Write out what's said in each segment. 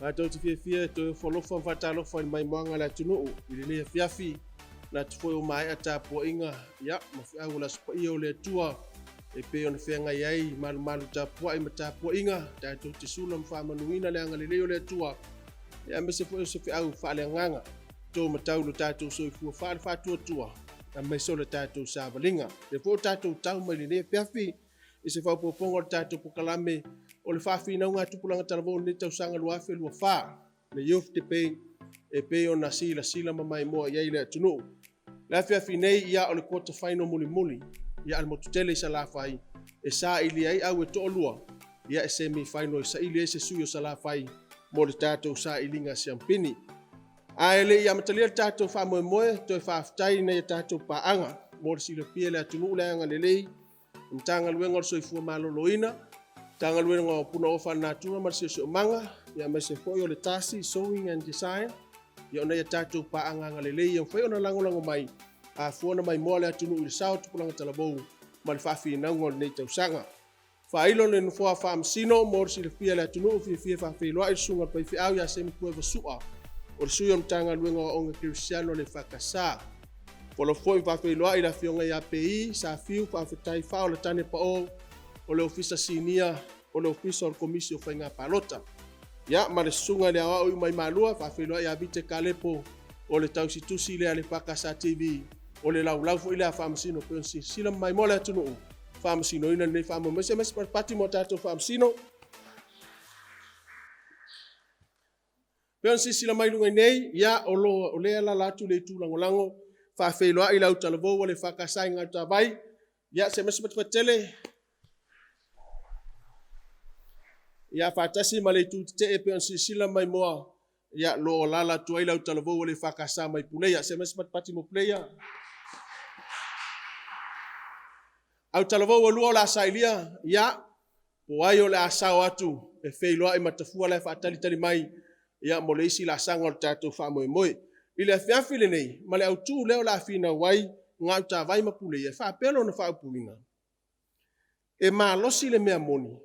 Matou te fiafia e toe ofo alofa ma faatalofa i le maimoaga a le atunuu i lenei afiafi, manatu foi ua maea tapuaiga ia ma feau o le Aso Paia o le Atua e pei ona feagai ai malumalu tapuai ma tapuaiga tatou te sula ma faamanuina le agalelei o le Atua ia aemaise foi o se feau faaleagaga to matau lo tatou soifua faale-faatuatua aemaise o le tatou savaliga. Lea foi ua tatou tau mai lenei afiafi i se faaopoopoga o le tatou polokalame o le faafinauga a Tupulaga Talavou i lenei tausaga 2024, le Youth Debate e pei ona silasila ma maimoa i ai le atunuu. Le afiafi nei, ia o le quarter final mulimuli ia a le motu tele i Salafai e sailia ai au e toalua ia e semi final e saili ai se sui o Salafai mo le tatou sailiga siampini. Ae le i amatalia le tatou faamoemoe, toe faafetai i nai a tatou paaga mo le silafia e le atunuu le agalelei Matagaluega o le Soifua Maloloina, Matagaluega o Punaoa Faalenatura ma le Siosiomaga, aemaise foi o le Tasi Sewing and Design, o nai a tatou paaga agalelei e mafai ona lagolago mai a fua ona maimoa le atunuu i le sao o Tupulaga Talavou ma le faafinauga o lenei tausaga. Faailo le Nofoa Faamasino mo le silafia e le atunuu, fiafia e faafeiloai le Susuga i le Faifeau ia Semi Kueva Sua, o le sui o le Matagaluega o Aoga Kerisiano a le EFKS. Ua alofa foi ma faafeiloai le afioga ia PI Safiu Faafetai Faaolatane Pao o le Ofisa Sinia o le Ofisa o le Komisi o Faiga Palota. Ia, ma le susuga i le Aoao Iu Mai Malua, faafeiloai ia Vite Kalepo o le tausitusi lea a le EFKS TV, o le laulau foi lea a Faamasino pei ona silasila maimoa le atunuu faamasinoina lenei faamoemoe. Se masi patipati mo tatou faamasino. Pei ona silasila mai i luga nei, ia, o lea e alaala atu le itu lagolago, faafeiloai le autalavou a le EFKS i Gautavai, ia se masi patipati tele. Ia faatasi ma le itu tetee pei ona silasila mai moa, ia lo o alaala atu ai le autalavou a le EFKS mai Puleia. Se masi patipati mo Puleia. Autalavou e lua o le a sailia, ia, po o ai o le a sao atu e feiloai ma Tafua la e faatalitali mai ia mo le isi laasaga o le tatou faamoemoe. I le afiafi lenei ma le autu lea o le a finau ai Gautavai ma Puleia e faapea lona faaupuina, e malosi le mea moni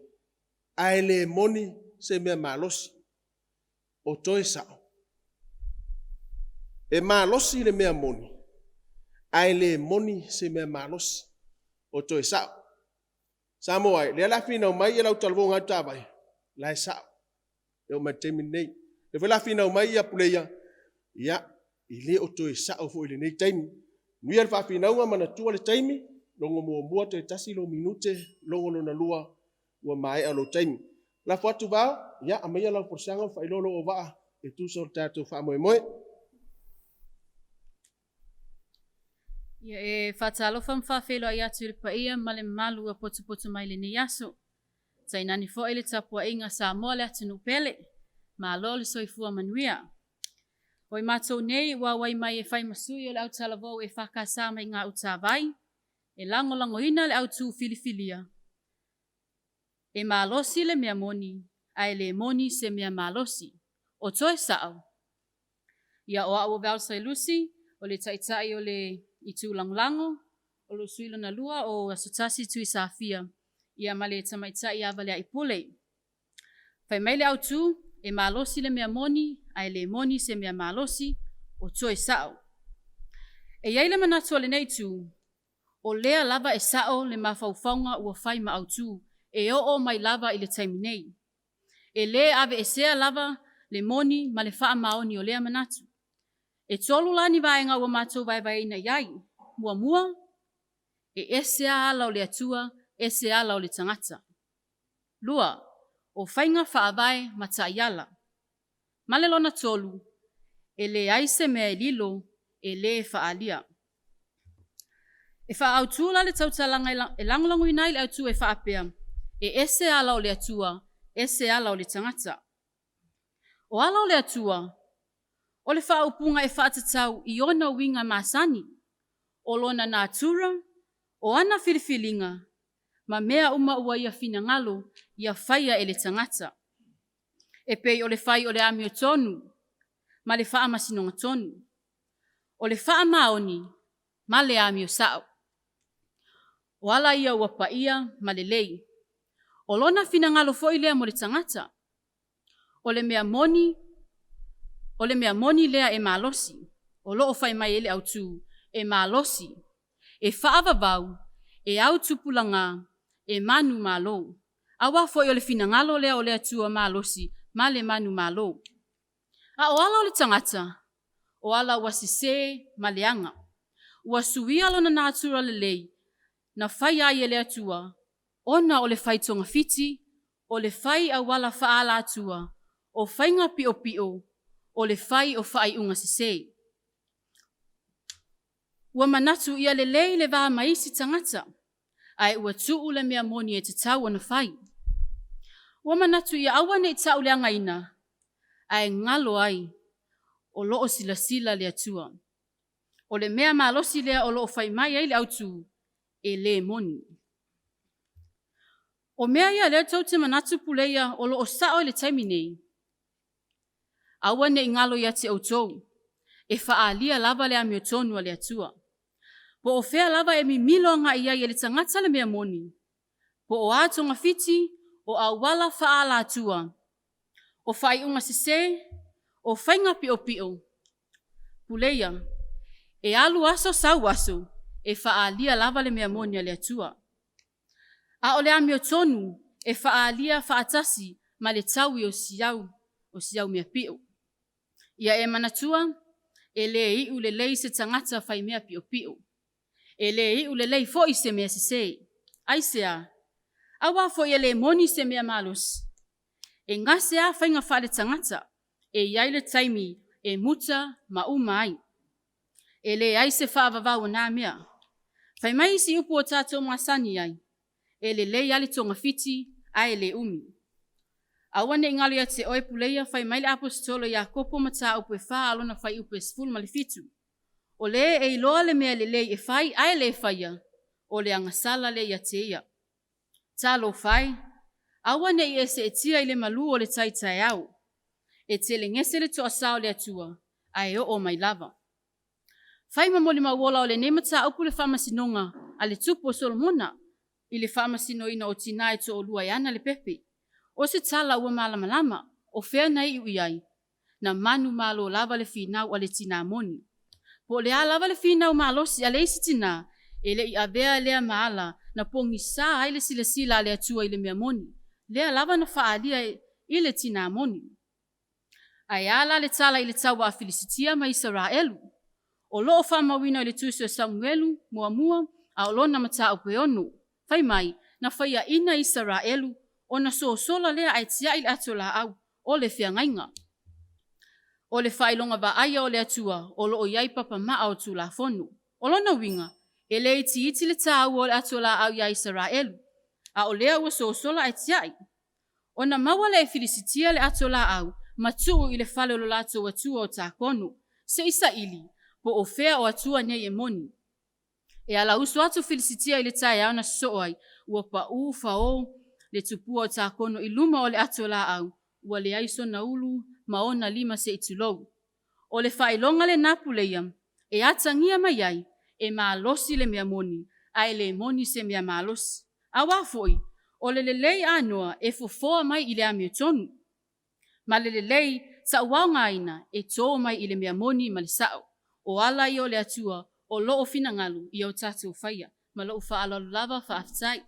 ae le moni se mea malosi. O toe sao. E malosi le mea moni ae le moni se mea malosi. O toe sao. Samoa e, lea o le a finau mai le autalavou a Gautavai, o la e sao e oo mai i le taimi lenei. O lea foi o le a finau mai Puleia, ia e le o toe sao foi i lenei taimi. Manuia le faafinauga manatua le taimi, logo muamua toe tasi lou minute, logo lona lua ua maea lou taimi. Lafo atu Val, ia aumaia lau folasaga ma faailoa lou auvaa e tusa o le tatou faamoemoe. Ia e faatalofa ma faafeiloai atu i le paia ma le mamalu ua potopoto mai i lenei aso. Tainane foi le tapuaiga a Samoa le atunuu pele. Malo le soifua manuia. O i matou nei ua auai mai e fai ma sui o le autalavou EFKS mai Gautavai, e lagolagoina le autu filifilia, E malosi le mea moni, ae le moni se mea malosi. O toe sa'o. Ia, o a'u o Val Sailusi, o le Taitai o le Itu Lagolago, o lou sui lona lua o Asotasi Tuisafia, ia ma le Tamaitai ia Valeaipule. Fai mai le autu, e malosi le mea moni, ae le moni se mea malosi, o toe sa'o. E i ai le manatu o lenei itu, O lea lava e sa'o le mafaufauga ua fai ma autu, e oo mai lava i le taimi nei. E lē aveesea lava le moni ma le faamaoni o lea manatu. E tolu la ni vaega ua matou vaevaeina i ai. Muamua, e ese a ala o le Atua, ese ala o le tagata. Lua, o faiga faavae ma taiala. Ma le lona tolu, e leai se mea e lilo, e lē faaalia. E faaautu la le tautalaga e lagolagoina ai le autu e faapea, E ese ala o le Atua, ese ala o le tagata. O ala o le Atua, o le faaupuga e faatatau i ona uiga masani, o lona natura, o ana filifiliga, ma mea uma ua ia finagalo ia faia e le tagata. E pei o le fai o le amiotonu ma le faamasinoga tonu. O le faamaoni ma le amio sa'o. O ala ia ua paia ma lelei. O lona finagalo foi lea mo le tagata. O le mea moni, o le mea moni lea e malosi, o lo o fai mai ai le autu, e malosi, e faavavau, e au tupulagā, e manumalo. Auā foi o le finagalo lea o le Atua malosi ma le manumalo. A o ala o le tagata, o ala ua sesē ma leaga. Ua suia lona natura lelei na faia ai e le Atua, ona o le fai togafiti, o le fai auala faaalatua, o faiga piopio, o le fai o faaiuga sesē. Ua manatu ia lelei le va ma isi tagata, ae ua tuu le mea moni e tatau ona fai. Ua manatu ia aua ne i tauleagaina, ae galo ai o lo o silasila le Atua. O le mea malosi lea o lo o fai mai ai le autu, e le moni. O mea ia lea tou te manatu puleia o lo o sao i le taimi nei. Aua ne i galo ia te outou, e faaalia lava le amiotonu a le Atua. Po o fea lava e mimilo agai i ai e le tagata le mea moni, po o a togafiti, o auala faaalatua, o faaiuga sesē, o faiga piopio, puleia, e alu aso sau aso, e faaalia lava le mea moni a le Atua. A o le amiotonu e faaalia faatasi ma le taui o si au, o si au mea pio. Ia e manatua, e le iu lelei se tagata fai mea piopio. E le iu lelei foi se mea sesē. Aisea? Auā foi e le moni se mea malosi. E gase lava faiga faaletagata, e i ai le taimi e muta ma uma ai. E leai se faavavau o na mea. Fai mai isi upu ua tatou masani ai, e lelei lava le togafiti ae le umi. Aua ne i galo ia te oe puleia fai mai le Aposetolo Iakopo mataupu e 4 lona fuaiupu e 17. O le e iloa le mea lelei e fai ae le faia, o le agasala lea ia te ia. Talofa e, aua ne i e seetia i le malu o le tai taeao. E telegese le toasā o le Atua, ae oo mai lava. Fai ma molimau ola o lenei mataupu le faamasinoga a le tupu o Solomona i le faamasinoina o tinā e toalua e ana le pepe. O se tala ua malamalama, o fea na iu i ai? Na manumalo lava le finau a le tinā moni. Po o le a lava le finau malosi a le isi tinā, e le i avea lea ma ala na pogisā ai le silasila a le Atua i le mea moni, lea lava na faaalia i le tinā moni. Ae a la le tala i le taua a Filisitia ma Isaraelu? O lo o faamauina i le tusi o Samuelu muamua a o lona mataupu e 6. Fai mai, na faiaina Isaraelu ona sosola lea ae tiai le ato laau o le feagaiga. O le faailoga vaaia o le Atua o lo o i ai papamaa o Tulafono. O lona uiga, e le itiiti le tāua o le ato laau iā Isaraelu, a o lea ua sosola ae tiai. Ona maua lea e Filisitia le ato laau ma tuu i le fale o lo latou atua o Takono, se i saili po o fea o atua nei e moni. E alausu atu Filisitia i le taeao na sosoo ai, ua paū faō le tupua o Takono i luma o le ato laau, ua leai sona ulu ma ona lima se i tulou. O le faailoga lenā puleia e atagia mai ai, e malosi le mea moni, ae le moni se mea malosi. Auā foi, o le lelei anoa e fofoa mai i le amiotonu, ma le lelei tauaogaina e tō mai i le mea moni ma le sao. O ala ia o le Atua o lo o finagalo ia o tatou faia. Ma lou faaaloalo lava, faafetai.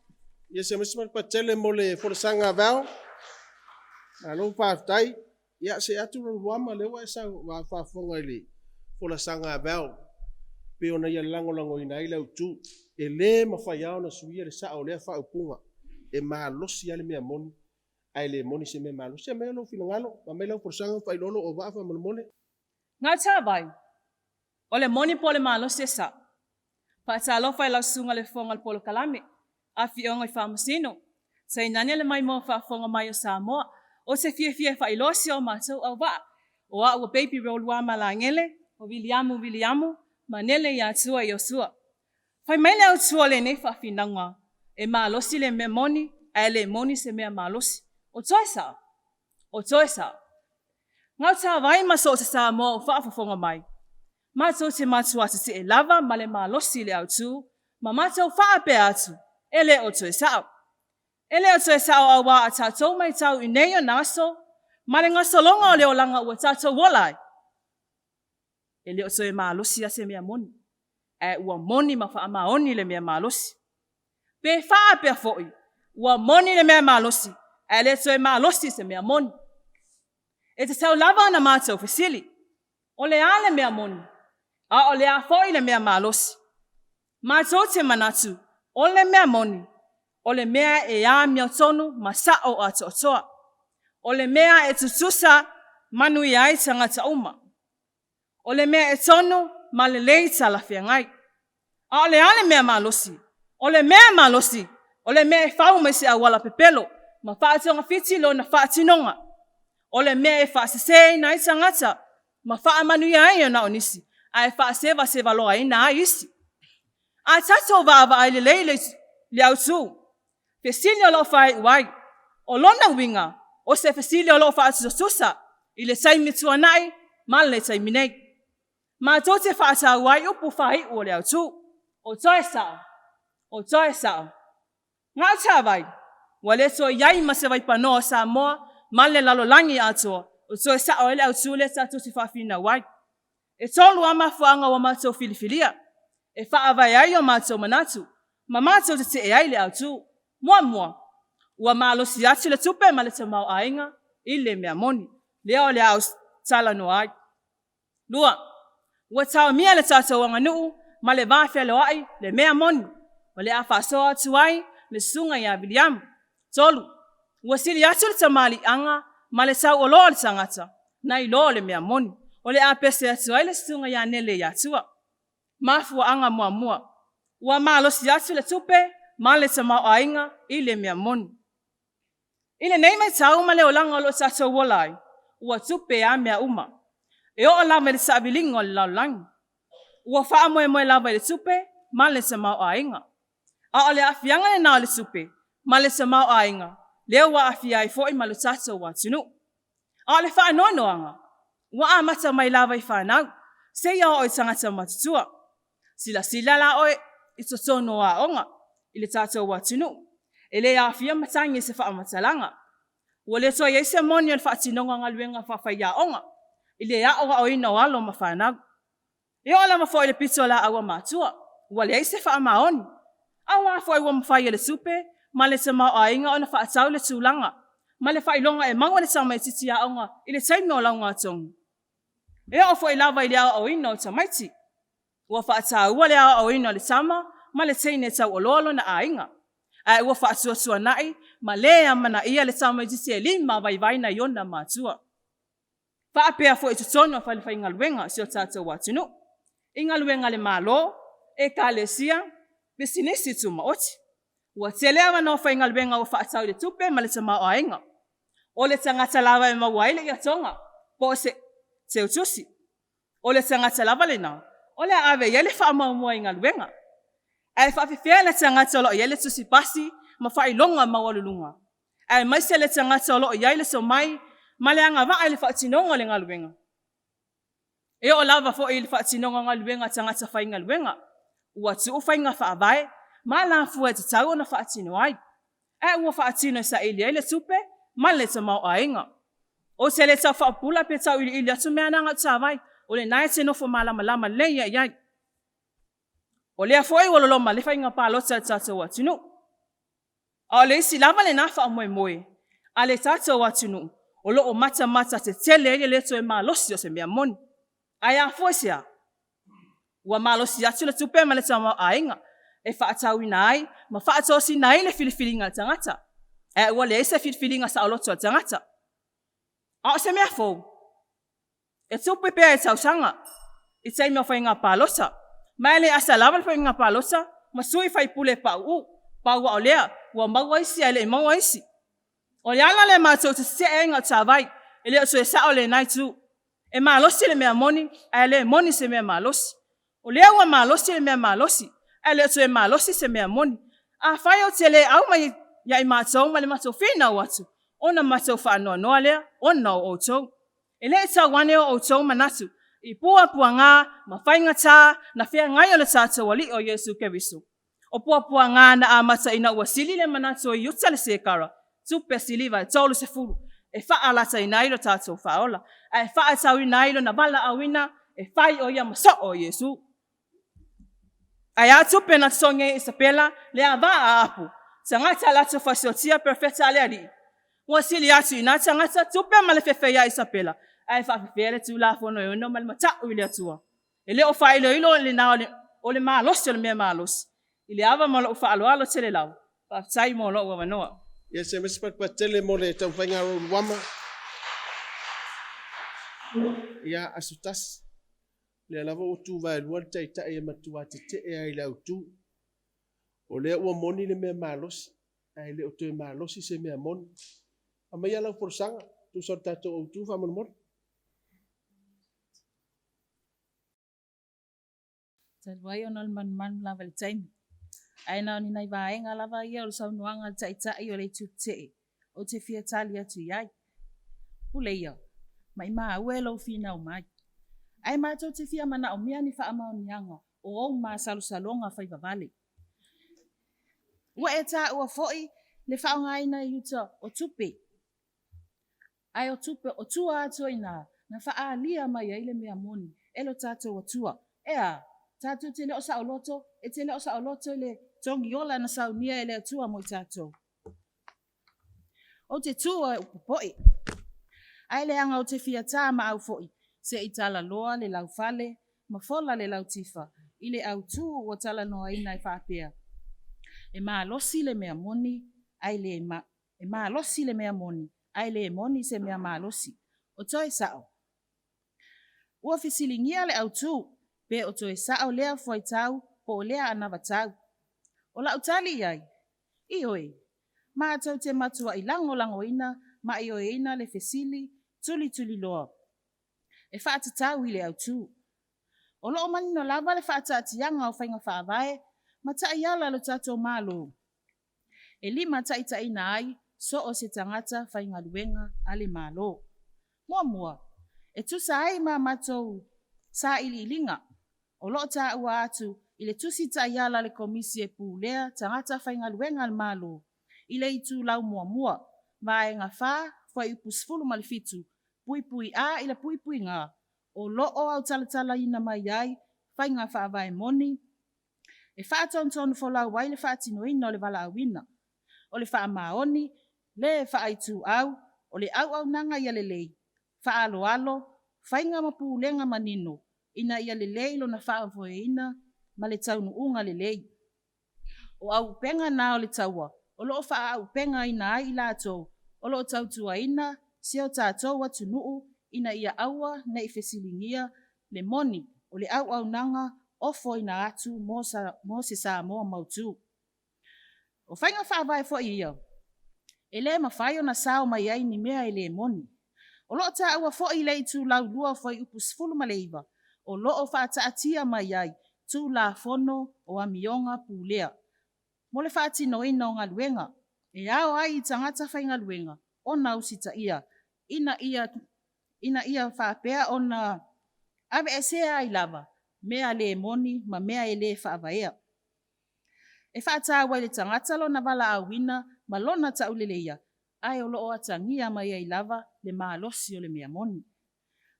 Ia se maise patele mo le folasaga a Val. Malo faafetai. Ia see atu Roluama lea ua e faafofoga i le folasaga a Val pei ona ia lagolagoina ai le autu. E le mafai lava ona suia le sao o lea faaupuga. E malosi lava le mea moni ae le moni se mea malosi. Se aumai lou finagalo, aumai lau folasaga ma faailoa lou auvaa faamolemole. Gautavai, o le moni po o le malosi e sa'o? Faatalofa i lau Susuga i le Fofoga o le Polokalame, Afioga i Faamasino, tainane le maimoa faafofoga mai o Samoa. Ou te fiafia e faailoa si o matou auvaa, o au o Baby Roluama Lagele, o Viliamu Viliamu ma Nele Iatua Iosua. Fai mai le autu o lenei faafinauga, e malosi le mea moni ae le moni se mea malosi. O toe sao? O toe sao. Gautavai ma so o se Samoa o faafofoga mai, matou te matua tetee lava ma le malosi i le autu, ma matou faapea atu, e le o toe sao. E le o toe sao auā a tatou matau i nei ona aso, Ma le gasologa o le olaga ua tatou ola ai, e le o toe malosi lava se mea moni, ae ua moni ma faamaoni le mea malosi. Pe faapea foi ua moni le mea malosi ae le toe malosi se mea moni. E tatau lava ona matou fesili, o le a le mea moni? A o le a foi le mea malosi? Matou te manatu o le mea moni, o le mea e amiotonu ma sao atoatoa. O le mea e tutusa manuia ai tagata uma. O le mea e tonu ma lelei talafeagai. A o le a le mea malosi? O le mea malosi, o le mea e fau mai se auala pepelo ma faatogafiti lona faatinoga. O le mea e faaseseina ai tagata ma faamanuia ai na o nisi ae faasevasevaloaina ai isi. A tatou vaavaai lelei i le autu, fesili o lo o faaiu ai, o lona uiga o se fesili o lo o faatusatusa i le taimi tuanai ma le taimi nei. Matou te faataua ai upu faaiu o le autu, o toe sao, o toe sao. Gautavai, ua le toe i ai ma se vaipanoa o Samoa ma le lalolagi atoa o toe sao ai le autu lea tatou te faafinau ai. E 3 lava mafuaaga ua matou filifilia e faavae ai o matou manatu ma matou tetee ai i le autu. Muamua, ua malosi atu le tupe ma le tamaoaiga i le mea moni, lea o le a ou talanoa ai. Lua, ua taomia le tatou aganuu ma le vafealoai le mea moni, o le a faasoa atu ai le Susuga ia Viliamu. Tolu, ua sili atu le tamaliiaga ma le taualoa o le tagata nai lo le mea moni. O le a pese atu ai le Susuga ia Nele Iatua. Mafuaaga muamua, ua malosi atu le tupe ma le tamaoaiga i le mea moni. I lenei vaitau ma le olaga o lo o tatou ola ai, ua tupe lava mea uma. E oo lava i le taaviliga o le lalolagi. Ua faamoemoe lava i le tupe ma le tamaoaiga. A o le aafiaga lena o le tupe ma le tamaoaiga lea ua aafia ai foi ma le tatou atunuu. A o le faanoanoaga, ua amata mai lava i fanau seia oo i tagata matutua. Silasila la oe i totonu o aoga i le tatou atunuu, e le aofia matagi i se faamatalaga. Ua le toe i ai se moni o le faatinoga o galuega faafaiaoga i le aoaoina o alo ma fanau. E oo lava foi i le pitolaau a matua, ua leai se faamaoni. A o a foi ua mafai e le tupe ma le tamaoaiga ona faatau le tulaga ma le faailoga e maua e le tamaitiiti aoga i le taimi o le laugatogi? E oo foi lava i le aoaoina o tamaiti, ua faataua le aoaoina o le tama ma le teine taualoa lona aiga, ae ua faatuatuanai ma le amanaia le tamaitiiti e limavaivai nai ona matua. E faapea foi i totonu o falefaigaluega o si o tatou atunuu, i galuega a le Malo, Ekalesia, pisinisi tumaoti. Ua tele avanoa faigaluega ua faatau i le tupe ma le tamaoaiga. O le tagata lava e maua ai le ietoga po o se teutusi, o le tagata lava lena o le a ave i ai le faamuamua i galuega. Ae faapefea le tagata o lo o i ai le tusipasi ma faailoga maualuluga, aemaise le tagata o lo o i ai le tomai ma le agavaa i le faatinoga o le galuega? E oo lava foi i le faatinoga o galuega a tagata faigaluega, ua tuu faiga faavae ma alafua e tatau ona faatino ai, ae ua faatino e saili ai le tupe ma le tamaoaiga. Ou te le tau faapupula pe tauiliili atu mea na Gautavai, o lena e te nofo malamalama lelei lava i ai. O lea foi ua loloma ai faiga palota a le tatou atunuu. A o le isi lava lena faamoemoe a le tatou atunuu o lo o matamata tetele ai le le toe malosi o se mea moni. Ae afua i se a? Ua malosi atu le tupe ma le tamaoaiga e faatauina ai ma faatosina ai le filifiliga a le tagata, ae ua leai se filifiliga saoloto a le tagata. A o se mea fou, e tupe pea i tausaga i taimi o faiga palota, ma e le asa lava le faiga palota ma sui usufono pauu. Pau lava o lea, ua maua isi ae le i maua isi. O le ala lea matou te tetee ai Gautavai, e le o toe sao lena itu. E malosi le mea moni ae le moni se mea malosi. O lea ua malosi le mea malosi, ae le o toe malosi se mea moni. Afai ou te le au ia i matou ma le matou finau atu, ona matou faanoanoa lea ona o outou. E le i tau ane o outou manatu i puapuaga ma faigata na feagai o le tatou Alii o Iesu Keriso. O puapuaga na amata ina ua sili le manatu o Iuta le Sekara tupe siliva e 30, e faalataiina ai lo tatou faaola, ae faatauina ai lona valaauina e fai o ia ma soo o Iesu. Ae a tupe na totogi ai e Isapela le ava a Aapu, tagata latou te faasiotia perofeta a le Alii? Ua sili atu i na tagata tupe ma le fefe ia Isapela, ae faapefea le tulafono e ono ma le matau i le Atua? E le o faailoilo lena o le malosi o le mea malosi? I le ava ma lou faaaloalo tele lava, faafetai mo lou avanoa. Ia se i fai mai se patupatu tele mo le taumafaiga a Roluama. Ia, aso tasi, lea lava ua tu vaelua le Taitai e matua tetee lava i le autu. O lea ua moni le mea malosi, ae le o toe malosi se mea moni. Aumaia lau folasaga e tusa o le tatou autu faamolemole. Talu ai ona o le manumanu lava i le taimi, ae na o ni nai vaega lava ia o le saunoaga a le Taitai o le Itu Tetee ou te fia tali atu i ai. Pule ia, maimau e lou finau mai, ae matou te fia manaomia ni faamaoniaga o ou masalosaloga faivavale. Ua e taua foi le faaaogaina i uta o tupe, ae o tupe o tua atu ai i ina na faaalia mai ai le mea moni e lo tatou Atua. E a? Tatou te le o saoloto, e te le o saoloto i le togiola na saunia e le Atua mo i tatou? Ou te tu ae ou popoe, ae leaga ou te fia ta maau foi se i talaloa le laufale ma fola le lautifa i le autu ua talanoaina e faapea, e malosi le mea moni ae e malosi le mea moni, ae le moni se mea malosi. O toe sao? Ua fesiligia le autu, pe o toe sao lea fuaitau po o lea anavatau. O lau tali i ai, ioe, matou te matuai lagolagoina ma ioeina le fesili tulituliloa e faatatau i le autu. O lo o manino lava le faataatiaga o faiga faavae ma taiala a lo tatou Malo e limataitaiina ai so o se tagata faigaluega a le Malo. Muamua, e tusa ai ma matou sailiiliga, o lo o taua atu i le Tusi Taiala a le Komisi e Pulea Tagata Faigaluega a le Malo i le itulau 1, vaega 4, fuaiupu 17 (a) i le (g), o lo o autalatalaina mai ai faiga faavae moni e faatonutonufolau ai le faatinoina o le valaauina. O le faamaoni, le faaituau, o le auaunaga ia lelei, faaaloalo, faiga ma pulega manino ina ia lelei lona faafoeina ma le taunuuga lelei. O auupega na o le taua o lo o faaauupegaina ai i latou o lo o tautuaina si o tatou atunuu ina ia aua ne i fesiligia le moni o le auaunaga ofoina atu mo se Samoa mautu. O faiga faavae foi ia, e le mafai ona sao mai ai ni mea e le moni. O lo o taua foi i le itulau 2 fuaiupu 19, o lo o faataatia mai ai Tulafono o Amioga Pulea mo le faatinoina o galuega e ao ai i tagata faigaluega ona usitaia ina ia faapea ona aveesea ai lava mea le moni ma mea e le faavaea. E faataua i le tagata lona valaauina ma lona tauleleia, ae o lo o atagia mai ai lava le malosi o le mea moni.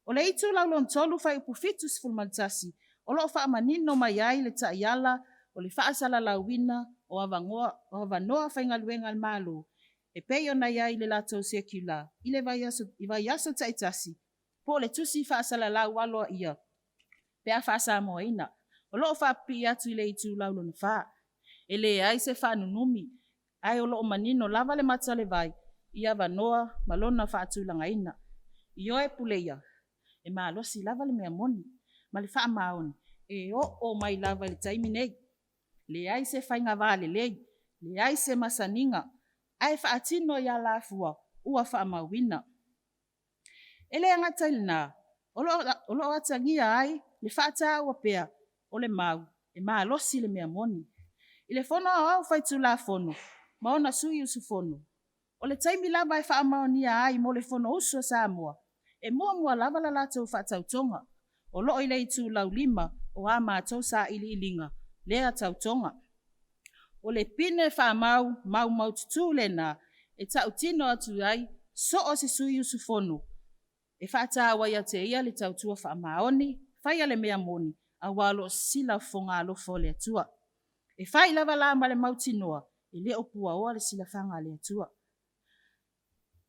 O le itulau lona 3 fuaiupu 71, o lo o faamanino mai ai le taiala o le faasalalauina o avanoa faigaluega a le Malo e pei ona i ai i le latou siakiula i le vaiaso taitasi po o le tusi faasalalau aloaia pe a faasamoaina. O lo o faapipii atu i le itulau lona 4. E leai se faanunumi, ae o lo o manino lava le mata o le vai i avanoa ma lona faatulagaina. Ioe pule ia, e malosi lava le mea moni ma le faamaoni e oo mai lava i le taimi nei. Leai se faiga va lelei, leai se masaniga, ae faatino i alafua ua faamauina. E le gata i lena, o lo o atagia ai le faataua pea o le mau, e malosi le mea moni. I le Fono Aoao Faitulafono ma ona sui usufono, o le taimi lava e faamaonia ai mo le Fonousu a Samoa, e muamua lava le latou faatautoga. O lo o i le itulau 5 o a matou sailiiliga lea tautoga. O le pine faamau maumaututu lena e tautino atu ai So o se sui usufono e faataua ia te ia le tautua faamaoni, faia le mea moni, aua o lo o sisila fofoga alofa o le Atua. E fai lava la ma le mautinoa, e le o puaoa le silafaga a le Atua.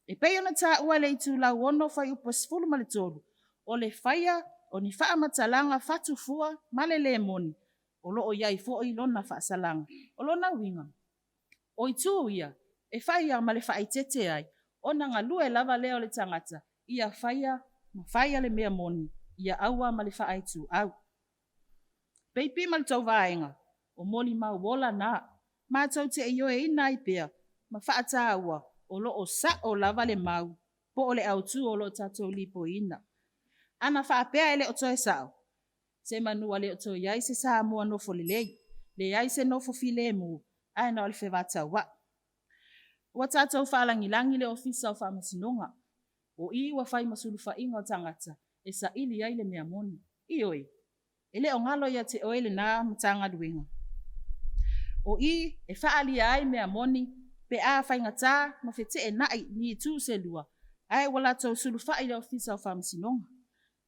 E pei ona taua i le itulau 6 fuaiupu e 13, o le faia o ni faamatalaga fatu fua ma le le moni, o lo o i ai foi lona faasalaga. O lona uiga, o itu ia e faia ma le faaeteete ai, ona galue lava lea o le tagata ia faia ma faia le mea moni, ia aua ma le faaituau. Peipi ma le tou vaega, o molimau ola na, matou te ioeina ai pea ma faataua o lo o sao lava le mau po o le autu o lo o tatou lipoiina. Ana faapea e le o toe sao, semanu ua le o toe i ai se Samoa nofo lelei, leai se nofo filemu, ae na o le fevataua'i. Ua tatou faalagilagi le Ofisa o Faamasinoga, o i ua fai ma sulufaiga o tagata e saili ai le mea moni. Ioe, e le o galo ia te oe lena Matagaluega. O i e faaalia ai mea moni pe a faigata ma feteenai ni itu se lua, ae ua latou sulufai i le Ofisa o Faamasinoga.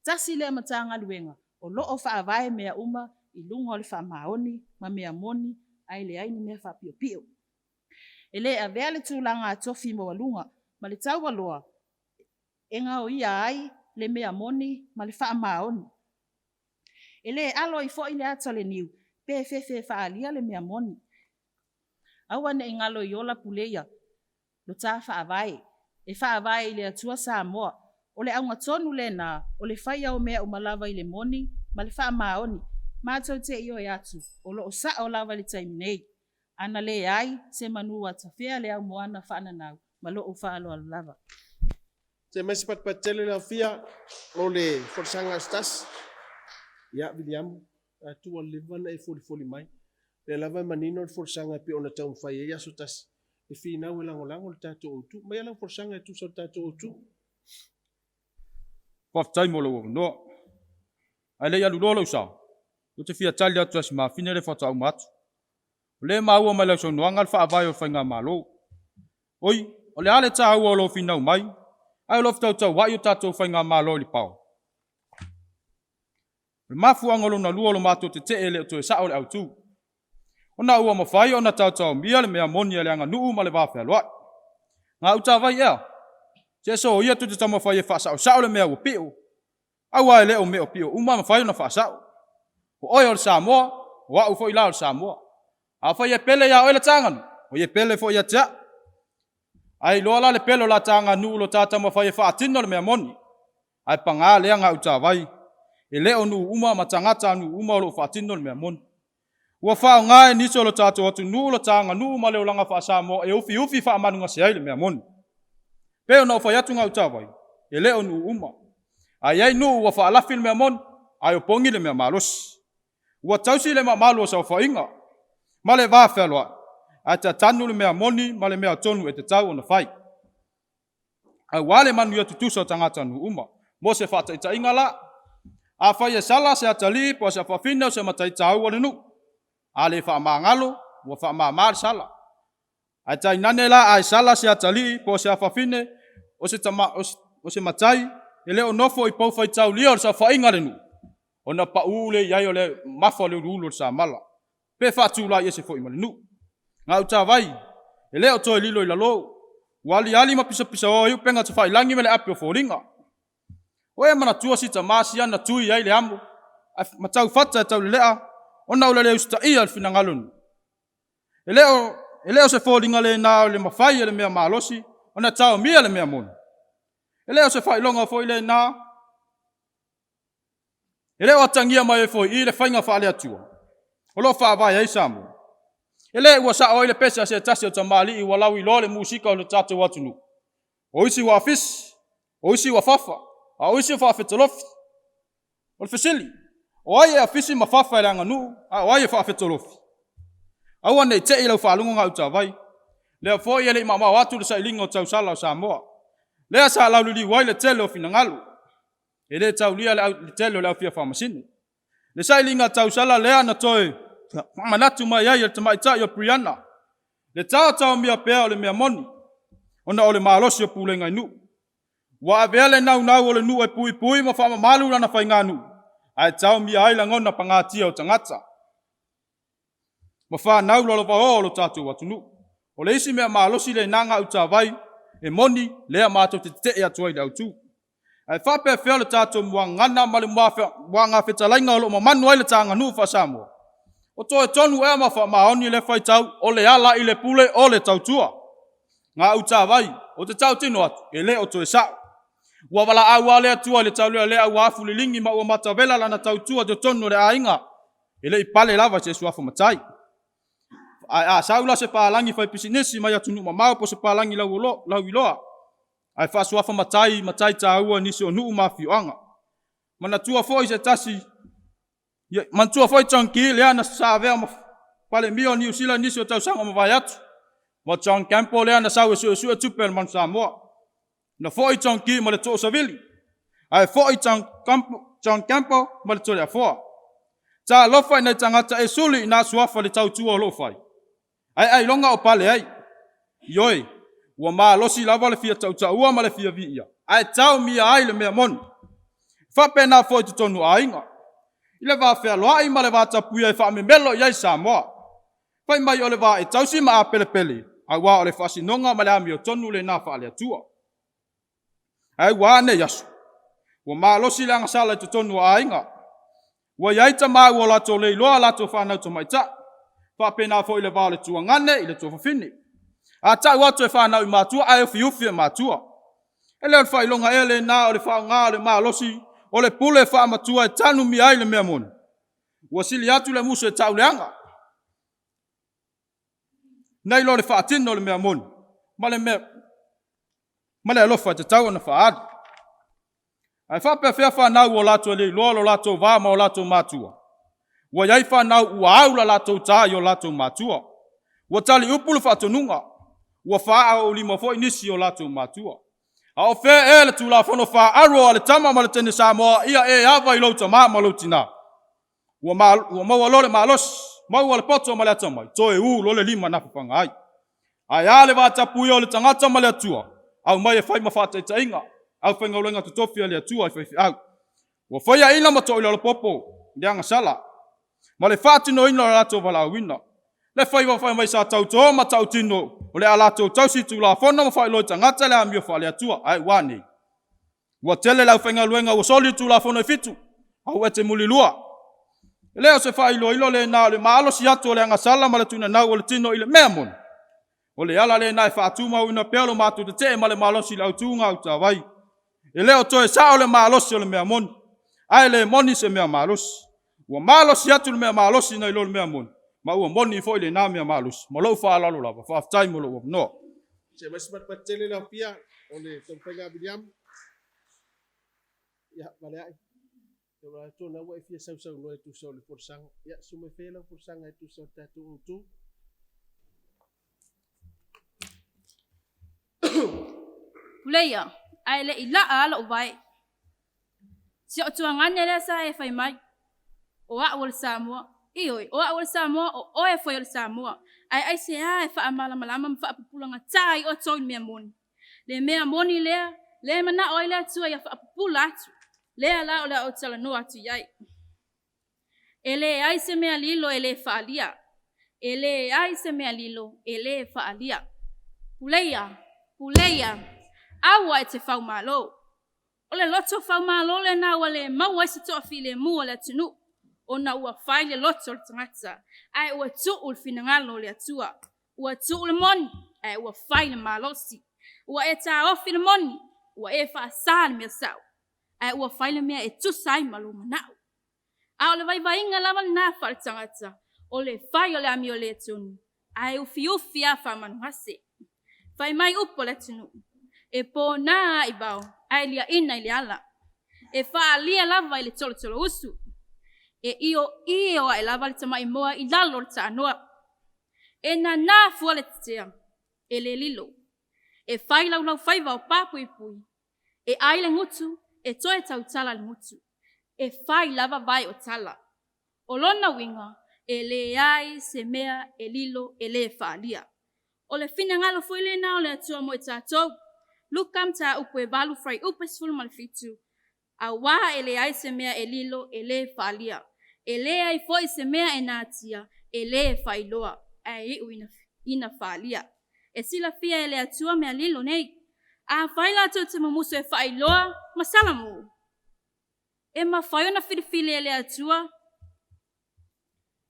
Tasi lea Matagaluega o lo o faavae mea uma i luga o le faamaoni ma mea moni ae leai ni mea faapiopio. E le avea le tulaga tofi maualuga ma le taualoa e gaoia ai le mea moni ma le faamaoni. E le alo ai foi le ata o le niu pe fefe e faaalia le mea moni. Aua ne i galo i ola puleia lo ta Faavae, e faavae i le Atua Samoa. O le auga tonu lena o le faia o mea uma lava i le moni ma le faamaoni. Matou te ioe atu o lo o sao lava i le taimi nei. Ana leai, semanu ua tafea le aumoana faananau ma lou faaaloalo lava. Se mai se patupatu tele le aofia mo le folasaga a se tasi. Ia, Viliamu, atu ua leva ona e folifoli mai. O lea lava e manino le folasaga e pei ona taumafai ai aso tasi e finau e lagolago le tatou autu. Aumaia lau folasaga e tusa o le tatou autu. Faafetai mo lou avanoa. Ae le i alu loa lou sao, ou te fia tali atu ia Simafine lea faatoa uma atu. O lea e maua mai lau saunoaga le faavae o le Faigamalo. Oi, o le a le taua o lou finau mai, ae o lo o fetautauai o tatou Faigamalo i le pao? O le mafuaaga lona lua o lo matou tetee e le o toe sao le autu. Ona ua mafai ona taotaomia le mea moni a le aganuu ma le vafealoai. Gauta vai ea? Se soia tou te taumafai e faasaosao le mea ua pio, aua e le o mea pio uma e mafai ona faasao. O oe o le Samoa, o au foi la o le Samoa. Afai e pele ia oe le ta aganuu, oi e pele foi ia te au. Ae iloa la le pele o la ta aganuu lo ta taumafai e faatino le mea moni. Ae paga lea gautavai, e le o nuu uma ma tagata a nuu uma o lo o faatino le mea moni. Ua faaaoga e nisi o lo tatou atunuu lo ta aganuu ma le olaga faa-Samoa e ufiufi faamalugase ai le mea moni. Pei ona ou fai atu gautavai, e le o nuu uma. Ae i ai nuu ua faalafi le mea moni, ae opogi le mea malosi. Ua tausi le mamalu o saofaiga ma le va fealoai, ae tatanu le mea moni ma le mea tonu e tatau ona fai. Aua le manuia tutusa o tagatanuu uma. Mo se faataitaiga la, afai e sala se atalii po o se afafine o se matai taua o le nuu, a le faamagalo, ua faamama le sala. Ae tainane la a e sala se atalii po o se afafine o se tama, o se matai e le o nofo i pou faitaulia o le saofaiga a le nuu, ona pau lea i ai o le mafa o le uluulu o le samala, pe faatulai ese foi ma le nuu. Gautavai, e le o toe lilo i lalo, ua aliali ma pisapisaoa ai upega tafailagi ma le ape o foliga. O e manatua si tama sia na tui ai le amo ma taufata e taulelea ona o le le usitaia o le finagalo o le nuu. E le o, e le o se foliga lena o le mafai e le mea malosi ona taomia le mea moni. E le o se faailoga foi lena. E le o atagia mai ai foi i i le faiga faale-Atua o lo o faavae ai Samoa. E le ua sao ai le pese a se tasi o tamalii ua lauiloa le musika o le tatou atunuu. O isi ua afisi, o isi ua fafa, a o isi ua faafetolofi. O le fesili, o ai e afisi ma fafa i le aganuu, a o ai e faafetolofi? Aua ne i te i lau faalogo gautavai. Lea foi e le i maomao atu le sailiga o tausala o Samoa. Lea sa lauliliu ai le tele o finagalo. E le taulia le tele o le au fia faamasino. Le sailiga tausala lea na toe faamanatu mai ai e le tamaitai o Brianna, le taotaomia pea o le mea moni. Ona o le malosi o pulega i nuu. Ua avea le naunau o le nuu e puipui ma faamamalu lana faiganuu, ae taomia ai lagona pagatia o tagata ma fanau lalovaoa o lo tatou atunuu. O le isi mea malosi lena gautavai e moni lea matou te tete'e atu ai i le autu. Ae faapefea le tatou muagagana ma le muagafetalaiga o lo o mamanu ai le ta aganuu faa-Samoa? O toe tonu ea ma faamaoni le faitau o le ala i le pule o le tautua. Gautavai, ou te tautino atu, e le o toe sa'o. Ua valaau lava le Atua i le taulealea ua afu liligi ma ua matavela lana tautua i totonu o le aiga. E le i pale lava i se suafa matai. Ae a sau la se palagi fai pisinisi mai atunuu mamao po o se palagi lauiloa, ae faasuafa matai i matai taua i nisi o nuu ma afioaga. Manatua foi se tasi, manatua foi John Key lea na sa avea ma Palemia o Niu Sila i nisi o tausaga ua mavae atu, ma John Campbell lea na sau e suesue tupe a le Manu Samoa. Na foi John Key ma le too savili, ae foi John Campbell ma le Toleafoa. Talofa i nai tagata e suli i na suafa i le tautua o lo o fai, ae ailoga o pale ai. Ioe, ua malosi lava le fia tautaua ma le fia viia, ae taomia ai le mea moni. E faapena foi i totonu o aiga, i le vafealoai ma le vatapuia e faamemelo i ai Samoa. Fai mai o le va e tausi ma apelepele, aua o le faasinoga ma le amiotonu lena faale-Atua. Ae ua a nei aso? Ua malosi le agasala i totonu o aiga. Ua i ai tama ua latou le iloa a latou fanau tamaitai. Faapena foi i le va o le tuagane i le tuafafine. A tau atu e fanau i matua ae ufiufi e matua. E le o le faailoga ea lena o le faaaoga o le malosi o le pule faamatua e tanumia ai le mea moni? Ua sili atu le musu e tauleaga nai lo le faatino o le mea moni ma le mea ma le alofa e tatau ona faaali. Ae faapefea fanau ua latou le iloa lo latou va ma o latou matua? Ua i ai fanau ua au la latou ta i o latou matua. Ua taliupu le faatonuga, ua faaooulima foi nisi o latou matua. A o fea ea le Tulafono faaauro a le tama ma le teine Samoa ia e ava i lou tama ma lou tina? Ua maua loa le malosi, maua le poto ma le atamai, toe u loa le lima na fafaga ai. Ae a le vatapuia o le tagata ma le Atua? Aumai e fai ma faataitaiga, aufaigaluega totofi a le Atua i faifeau. Ua faiaina ma toilalopopo le agasala ma le faatinoina o le latou valaauina. Le faiva fai mai sa tauto ma tautino o le a latou tausi tulafono ma faailoa i tagata le amio faale-Atua. Ae ua a nei? Ua tele le aufaigaluega ua soli le tulafono e fitu, a ua e te mulilua. E le o se faailoilo lena o le malosi atu o le agasala ma le tuunanau o le tino i le mea moni. O le ala lena e faatumauina pea lo matou tetee ma le malosi i le autu gautavai. E le o toe sao le malosi o le mea moni, ae le moni se mea malosi. Ua malosi atu le mea malosi nai lo le mea moni, ma ua moni foi lena mea malosi. Ma lou faaaloalo lava, faafetai mo lou avanoa. Se mai se patupatu tele lau Afia o le taumafaiga a Viliamu. Ia, valea'i. Ia, ua tonu lava ua e fia sausaunoa e tusa o le folasaga. Ia, sui mai faia lau folasaga e tusa o le tatou autu. Puleia, ae le i laa lava lou vae. Si ou tuagane lea sa e fai mai, o au o le Samoa. Ioe, o au o le Samoa, o oe foi o le Samoa. Ae aisea e faamalamalama ma faapupulagatā ai outou i le mea moni? Le mea moni lea, lea e manao ai le Atua ia faapupula atu. Lea la o le a ou talanoa atu i ai. E leai se mea lilo e le faaalia. E leai se mea lilo e le faaalia. Puleia, puleia, aua e te faumalo. O le loto faumalo lena ua le maua ai se toafilemu o le atunuu, ona ua fai le loto o le tagata, ae ua tuu le finagalo o le Atua. Ua tuu le moni, ae ua fai le malosi. Ua e taofi le moni, ua e faasa le mea sao, ae ua fai le mea e tusa ai ma lou manao. A o le vaivaiga lava lena faaletagata, o le fai o le amioletonu, ae ufiufi lava faamanugase. Fai mai upu a le atunuu, e pona lava i vao, ae liaina i le ala. E faaalia lava i le tolotolo usu. E io io ae lava le tamai moa i lalo o le taanoa. E nana fua le tetea, e le lilo. E fai laulaufaiva o papuipui, e ai le gutu, e toe tautala le gutu. E fai lava vae o tala. O lona uiga, e leai se mea e lilo e le faaalia. O le finagalo foi lena o le Atua mo i tatou. Luka mataupu e 8 fuaiupu e 17, Auā e leai se mea e lilo e lē faaalia, e leai foi se mea e natia e lē faailoa, ae iu ina faaalia. E silafia e le Atua mea lilo nei. Afai latou te mumusu e faailoa ma salamu, e mafai ona filifili e le Atua,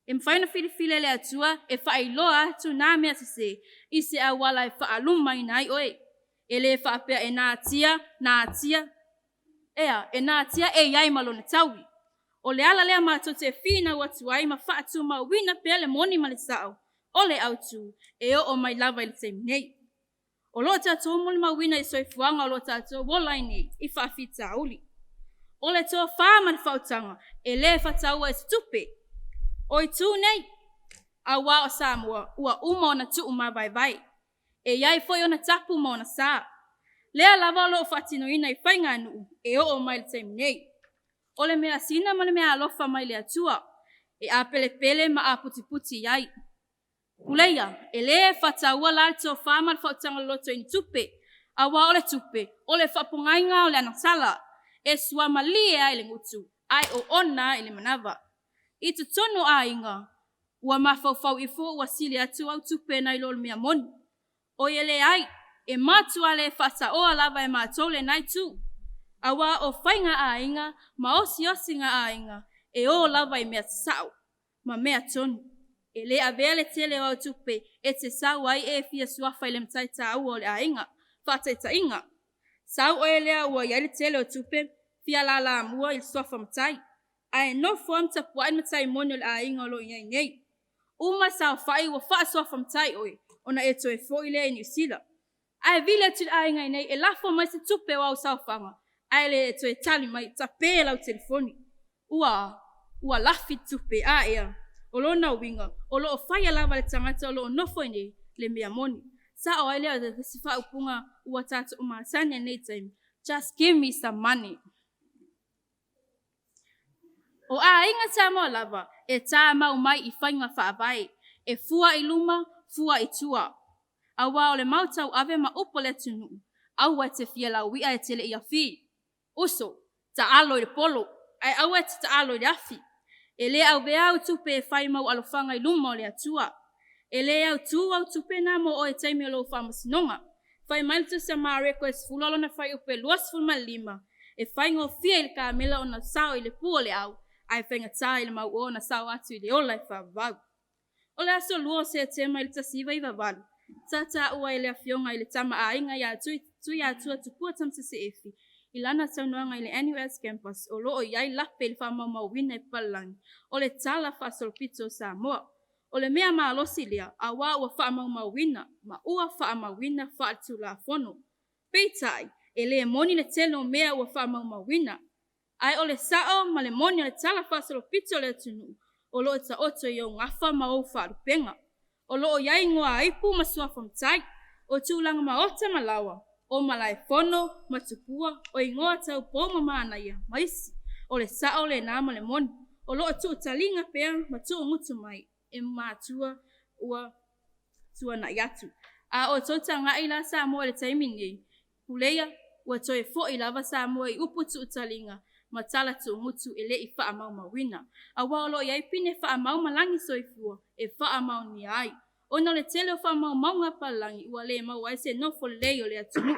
e mafai ona filifili e le Atua e faailoa atu na mea sesē i se auala e faalumaina ai oe. E le faapea e natia, natia, ea, e natia e i ai ma lona taui. O le ala lea matou te finau atu ai ma faatumauina pea le moni ma le sao o le autu e oo mai lava i le taimi nei. O lo o tatou molimauina i soifuaga o lo o tatou ola ai nei i faafitauli. O le tofa ma le faautaga e le fataua i se tupe. O itu nei, auā o Samoa ua uma ona tuumavaevae. E i ai foi ona tapu ma ona sa. Lea lava o lo o faatinoina i faiganuu e oo mai i le taimi nei. O le measina ma le meaalofa mai le Atua e apelepele ma aputiputi i ai. Puleia, e le fataua la le tofa ma le faautaga loloto i ni tupe, auā o le tupe, o le faapogaiga o le anofala e suamalie ai le gutu ae oona ai le manava. I totonu o aiga, ua mafaufau ifo ua sili atu au tupe nai lo le mea moni. Oi e leai, e matua le faasaoa lava e matou lena itu, auā o faiga a aiga ma osiosiga aiga e o lava i mea sasao ma mea tonu. E le avea le tele o au tupe e te sau ai e fia suafa i le matai taua o le aiga. Faataitaiga, sau oe lea ua i ai le tele o tupe, fia lalamua i le suafa matai, ae nofo lava ma tapuai le matai moni o le aiga o lo o i ai nei. Uma saofai ua faasuafa matai oe, ona e toe foi lea i Niu Sila. Ae vili atu i le aiga i inei e lafo mai se tupe o au saofaga, ae le toe tali mai, tape lau telefoni. Ua a? Ua lafi tupe, a ea? O lona uiga, o lo o faia lava e le tagata o lo o nofo i inei le mea moni. Sao ai lea o le isi faaupuga ua tatou masani ai i lenei taimi, just give me some money. O aiga Samoa lava e tamau mai i faiga faavae, e fua i luma, fua i tua. Auā o le mau tauave ma upu a le atunuu, aua e te fia lauia e te le i afi. Uso, taalo i le polo, ae aua e te taalo i le afi. E le avea au tupe e fai mau alofaga i luma o le Atua. E le autu au tupe na mo oe i taimi o lou faamasinoga. Fai mai le tusi a Mareko e 10 lona fuaiupu e 25, e faigofie i le kamela ona sao i le pu o le au, ae faigata i le mauoa ona sao atu i le ola e faavavau. O le aso 2 o Setema i le 1998, sa taua e le Afioga i le Tama a Aiga ia Tuiatua Tupua Tamasese Efi i lana saunoaga i le NUS Campus o lo o i ai lape i le faamaumauina e papalagi o le Tala Faasolopito o Samoa. O le mea malosi lea auā ua faamaumauina ma ua faamauina faaletulafono. Peitai, e le moni le tele o mea ua faamaumauina. Ae o le sao ma le moni o le talafaasolopito o le atunuu, o lo o taoto i ou gafa ma ou faalupega. O lo o i ai igoa ipu ma suafa matai, o tulaga maota ma laoa, o malaefono ma tupua, o igoa taupou ma manaia, ma isi. O le sao lena ma le moni. O lo o tuutaliga pea ma tuugutu mai e matua ua tuanai atu. A outou tagai la Samoa i le taimi lenei, pulea ua toe foi lava Samoa i upu tuutaliga ma tala tuugutu e le i faamaumauina. Aua o lo o i ai pine faamau ma lagi soifua e faamaonia ai. Ona o le tele o faamaumauga a papalagi ua le maua ai se nofo lelei o le atunuu.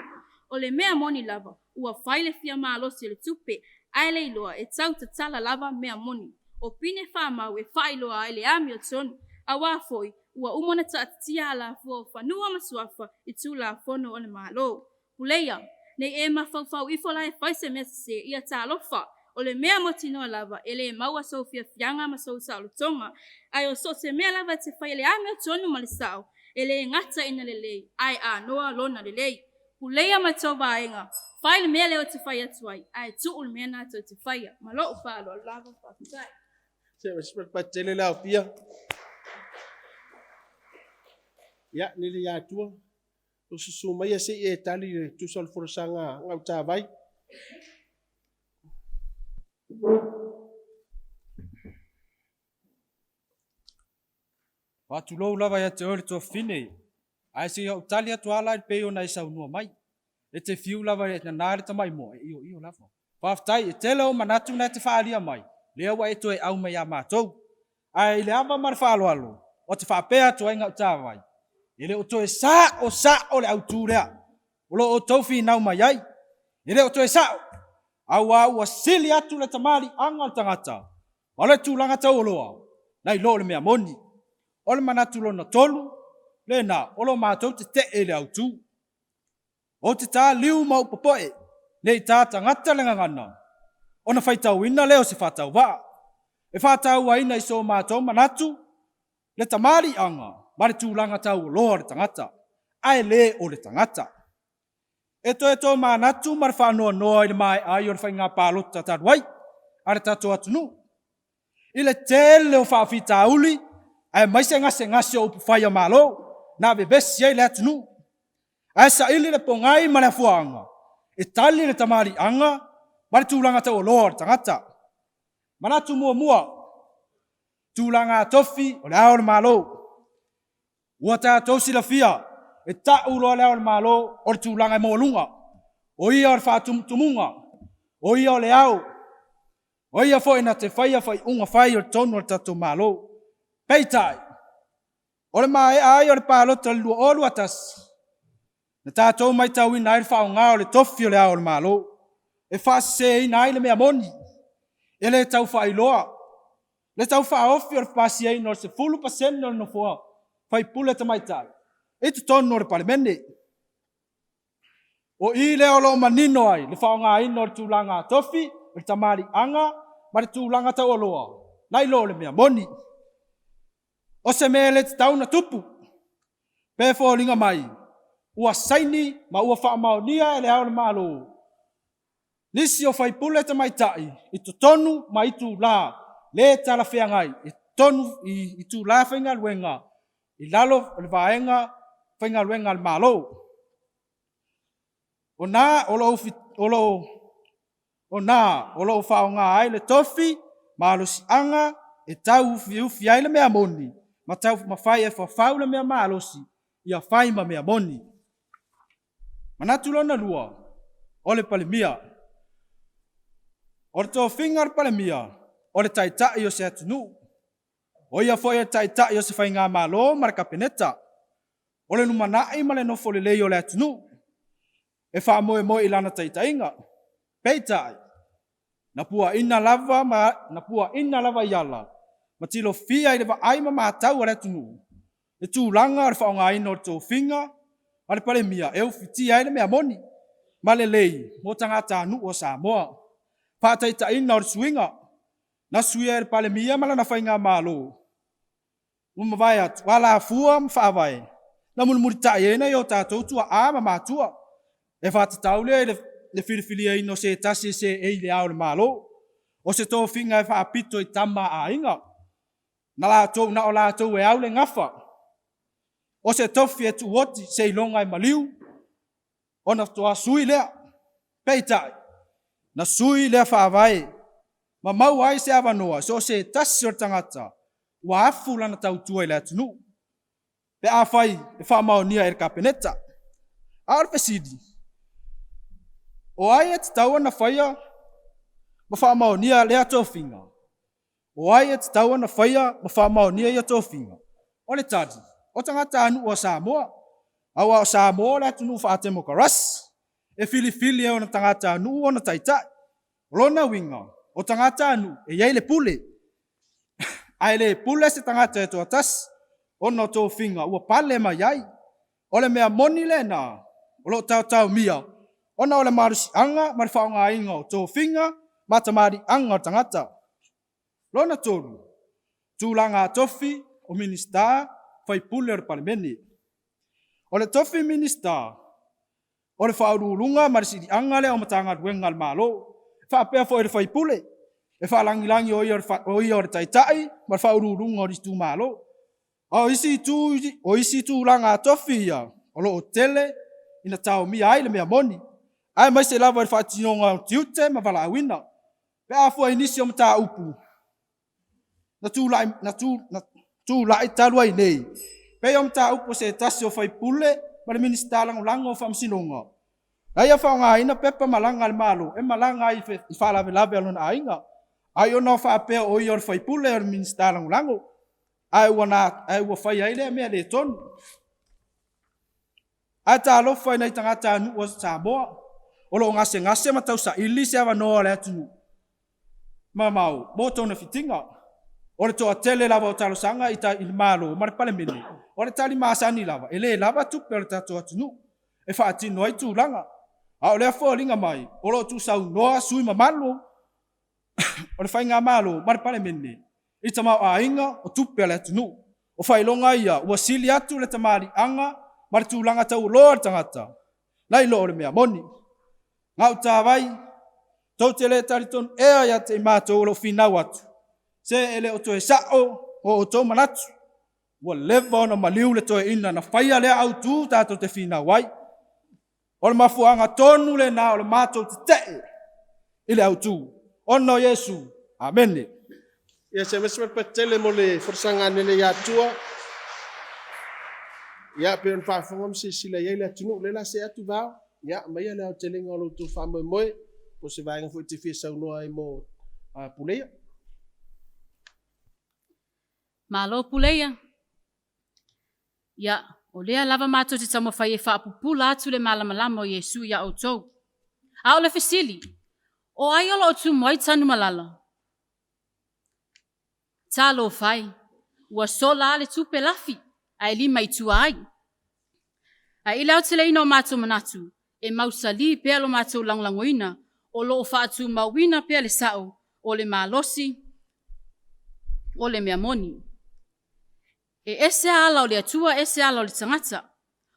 O le mea moni lava, ua fai le fia malosi o le tupe, ae le iloa e tau tatala lava mea moni. O pine faamau e faailoa ai le amiotonu, auā foi ua uma ona taatitia alafua o Fanua ma Suafa i Tulafono o le Malo. Puleia, ne i e mafaufau ifo la e fai se mea sese, ia talofa, o le mea mautinoa lava, e le maua sou fiafiaga ma sou saolotoga. Ae o so o se mea lava e te faia i le amiotonu ma le sao, e le gata ina lelei, ae anoa lona lelei. Puleia ma le tou vaega, fai le mea lea ou te fai atu ai, ae tuu le mea lena tou te faia. Ma lou faaaloalo lava, faafetai. Se i fai se tele Apia. Ia, Liliatua, susu maia se i e tali le tusa o le folasaga a Gautavai. Faatulou lava ia te oe le tuafafine. Ae se i ou tali atu lava la e pei ona e saunoa mai. E te fiu lava e nana le tamaimoa, e ioio lava. Faafetai, e tele ou manatu na e te faaalia mai, lea ua e toe au mai ia matou. Ae i le ava ma le faaaloalo, ou te faapea atu ai Gautavai, e le o toe sa'o sa'o le autu lea o lo o outou finau mai ai. E le o toe sa'o, aua ua sili atu le tamaliiaga o le tagata ma le tulaga taualoa nai lo le mea moni. O le manatu lona tolu lena o lo matou tete'e i le autu. Ou te ta liu ma ou popo'e ne i ta tagata le gagana ona faitauina lea o se faatauvaa e faatauaina i so matou manatu le tamaliiaga ma le tulaga taualoa o le tagata, ae le o le tagata. E toe tomanatu ma le faanoanoa i le maea ai o le faiga palota talu ai a le tatou atunuu i le tele o faafitauli aemaise gasegase o upufai a Malo na vevesi ai le atunuu, ae saili le pogai ma le afuaaga e tali le tamaliiaga ma le tulaga taualoa o le tagata. Manatu muamua, tulaga tofi o le Ao o le Malo. Ua tatou silafia, e ta'u loa le Ao o le Malo o le tulaga e maualuga, o ia o le faatumutumuga, o ia o le ao, o ia foi na te faia faaiuga fai o totonu o le tatou Malo. Peitai, o le maea ai o le palota i le 2021, na tatou matauina ai le faaaoga o le tofi o le Ao o le Malo e faaseseina ai le mea moni, e le tau faailoa le tau faaofi o le pasiaina o le 10% o le nofoa faipule tamaitai i totonu o le Palemene. O i lea o lo o manino ai le faaaogaina o le tulaga tofi, o le tamaliiaga ma le tulaga taualoa nai lo le mea moni. O se mea e le tatau ona tupu, pe foliga mai ua saini ma ua faamaonia e le Ao o le Malo nisi o faipule tamaitai i totonu ma itula le talafeagai i totonu i itula faigaluega i lalo o le vaega faigaluega a le Malo. O lo o faaaoga ai le tofi malosiaga e tauufiufi ai le mea moni ma taumafai e fafau le mea malosi ia fai ma mea moni. Manatu lona lua, o le Palemia. O le tofiga o le Palemia, o le taitai o se atunuu. O ia foi o le taitai o se faigamalo ma le Kapeneta. O le lumanai ma le nofo lelei o le atunuu e faamoemoe i lana taitaiga. Peitai, na puaina lava ma na puaina lava i ala ma tilofia i le vaai ma matau a le atunuu le tulaga o le faaaogaina o le tofiga a le Palemia e ufitia ai le mea moni ma lelei mo tagatanuu o Samoa. Faataitaiga o le suiga na suia e le Palemia ma lana faigamalo ua mavae atu, o alafua ma faavae na mulimulitai ai nai o tatou tuaa ma matua. E faatatau lea i le filifiliaina o se tasi e seei i le Ao o le Malo, o se tofiga e faapito i Tama a Aiga, na latou na o latou e au le gafa, o se tofi e tuuoti seiloga e maliu ona faatoa sui lea. Peitai, na sui lea faavae ma maua ai se avanoa so o se tasi o le tagata ua afu lana tautua i le atunuu pe afai e faamaonia e le Kapeneta. A o le fesili; o ai e tatau ona faia ma faamaonia lea tofiga? O ai e tatau ona faia ma faamaonia ia tofiga? O le tali, o tagatanuu o Samoa, aua o Samoa o le atunuu faatemokarasi, e filifili e ona tagatanuu ona taitai. O lona uiga, o tagatanuu e i ai le pule, ae le pule se tagata e toatasi ona o tofiga ua pale mai ai. O le mea moni lena o lo o taotaomia ona o le malosiaga ma le faaaogaina o tofiga ma tamaliiaga o tagata. Lona tolu, tulaga tofi o Minisita, faipule o le Palemene. O le tofi Minisita, o le faauluuluga ma le siliaga lea o Matagaluega a le Malo, faapea foi i le faipule, e faalagilagi o ia o le taitai ma le faauluuluga o le itumalo. A o isi itu, o isi tulaga tofi ia o lo o tele ina taomia ai le mea moni, aemaise lava i le faatinoga o tiute ma valaauina. Pe a fua i nisi o mataupu na tulai talu ai nei, Pei o mataupu a se tasi o faipule ma le Minisita Lagolago o Faamasinoga, na ia faaaogaina pepa malaga a le Malo e malaga ai i faalavelave a lona aiga, ai ona o faapea o ia o le faipule o le Minisita Lagolago, ae ua fai ai lea mea le tonu. Ae talofa i nai tagatanuu o Samoa o lo o gasegase ma tausaili se avanoa o le atunuu mamao mo togafitiga. O le toatele lava o talosaga i le Malo ma le Palemene, o le tali masani lava, e le lava tupe a le tatou atunuu e faatino ai tulaga. A o lea foliga mai o lo o tuusaunoa sui usufono mamalu o le Faigamalo ma le Palemene i tamaoaiga o tupe a le atunuu. O faailoga ia ua sili atu le tamaliiaga ma le tulaga taualoa o le tagata nai lo le mea moni. Gautavai, tou te le talitonu ea ia te i matou o lo o finau atu? Se e le o toe sao o outou manatu. Ua leva ona maliu le toeaina na faia lea autu tatou te finau ai. O le mafuaaga tonu lena o le matou tetee i le autu ona o Iesu. Amene. Ia se aemaise tele mo le folasaga lelei Atua. Ia pei ona faafofoga ma silasila i ai le atunuu, o lea o le a see atu Val, ia aumaia le aotelega o lo outou faamoemoe po o se vaega foi e te fia saunoa ai mo Pulea. Malo Puleia. Ia, o lea lava matou te taumafai e faapupula atu le malamalama o Iesu ia outou. A o le fesili, o ai o lo o tumu ai Tanumalala? Talofa e, ua sola lava le tupe lafi ae lima i tua ai. Ae i le aoteleina o matou manatu, e mausali pea lo matou lagolagoina o lo o faatumauina pea le sao o le malosi o le mea moni. E ese ala o le Atua ese ala o le tagata.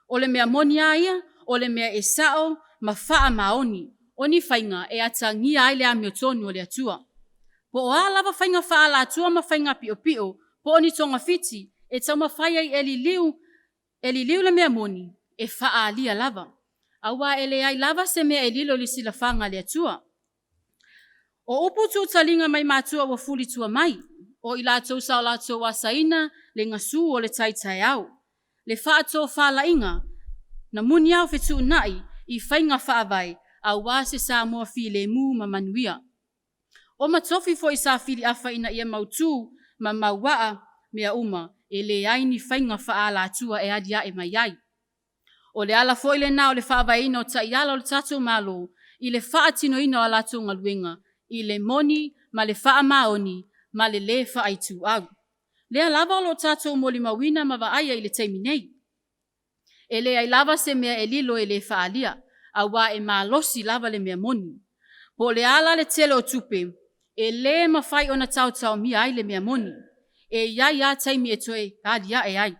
O le mea moni lava ia, o le mea e sao ma faamaoni, o ni faiga e atagia ai le amiotonu o le Atua. Po o a lava faiga faaalatua ma faiga piopio po o ni togafiti e taumafai ai e liliu, e liliu le mea moni, e faaalia lava. Aua e leai lava se mea e lilo i le silafaga a le Atua. O upu tuutaliga mai matua ua fulitua mai, o i latou sa o latou asaina le gasu o le tai taeao, le faatofalaiga na muniao fetuunai i faiga faavae aua se Samoa filemu ma manuia. O matofi foi sa filiafa ina ia mautu ma mauaa mea uma, e leai ni faiga faaalatua e aliae mai ai. O le ala foi lena o le faavaeina o taiala o le tatou Malo i le faatinoina o a latou galuega i le moni ma le faamaoni ma le lē faaituau. Lea lava o lo o tatou molimauina ma vaaia i le taimi nei. E leai lava se mea e lilo e le faaalia, aua e malosi lava le mea moni. Po o le a la le tele o tupe, e le mafai ona taotaomia ai le mea moni. E i ai lava taimi e toe aliae ai.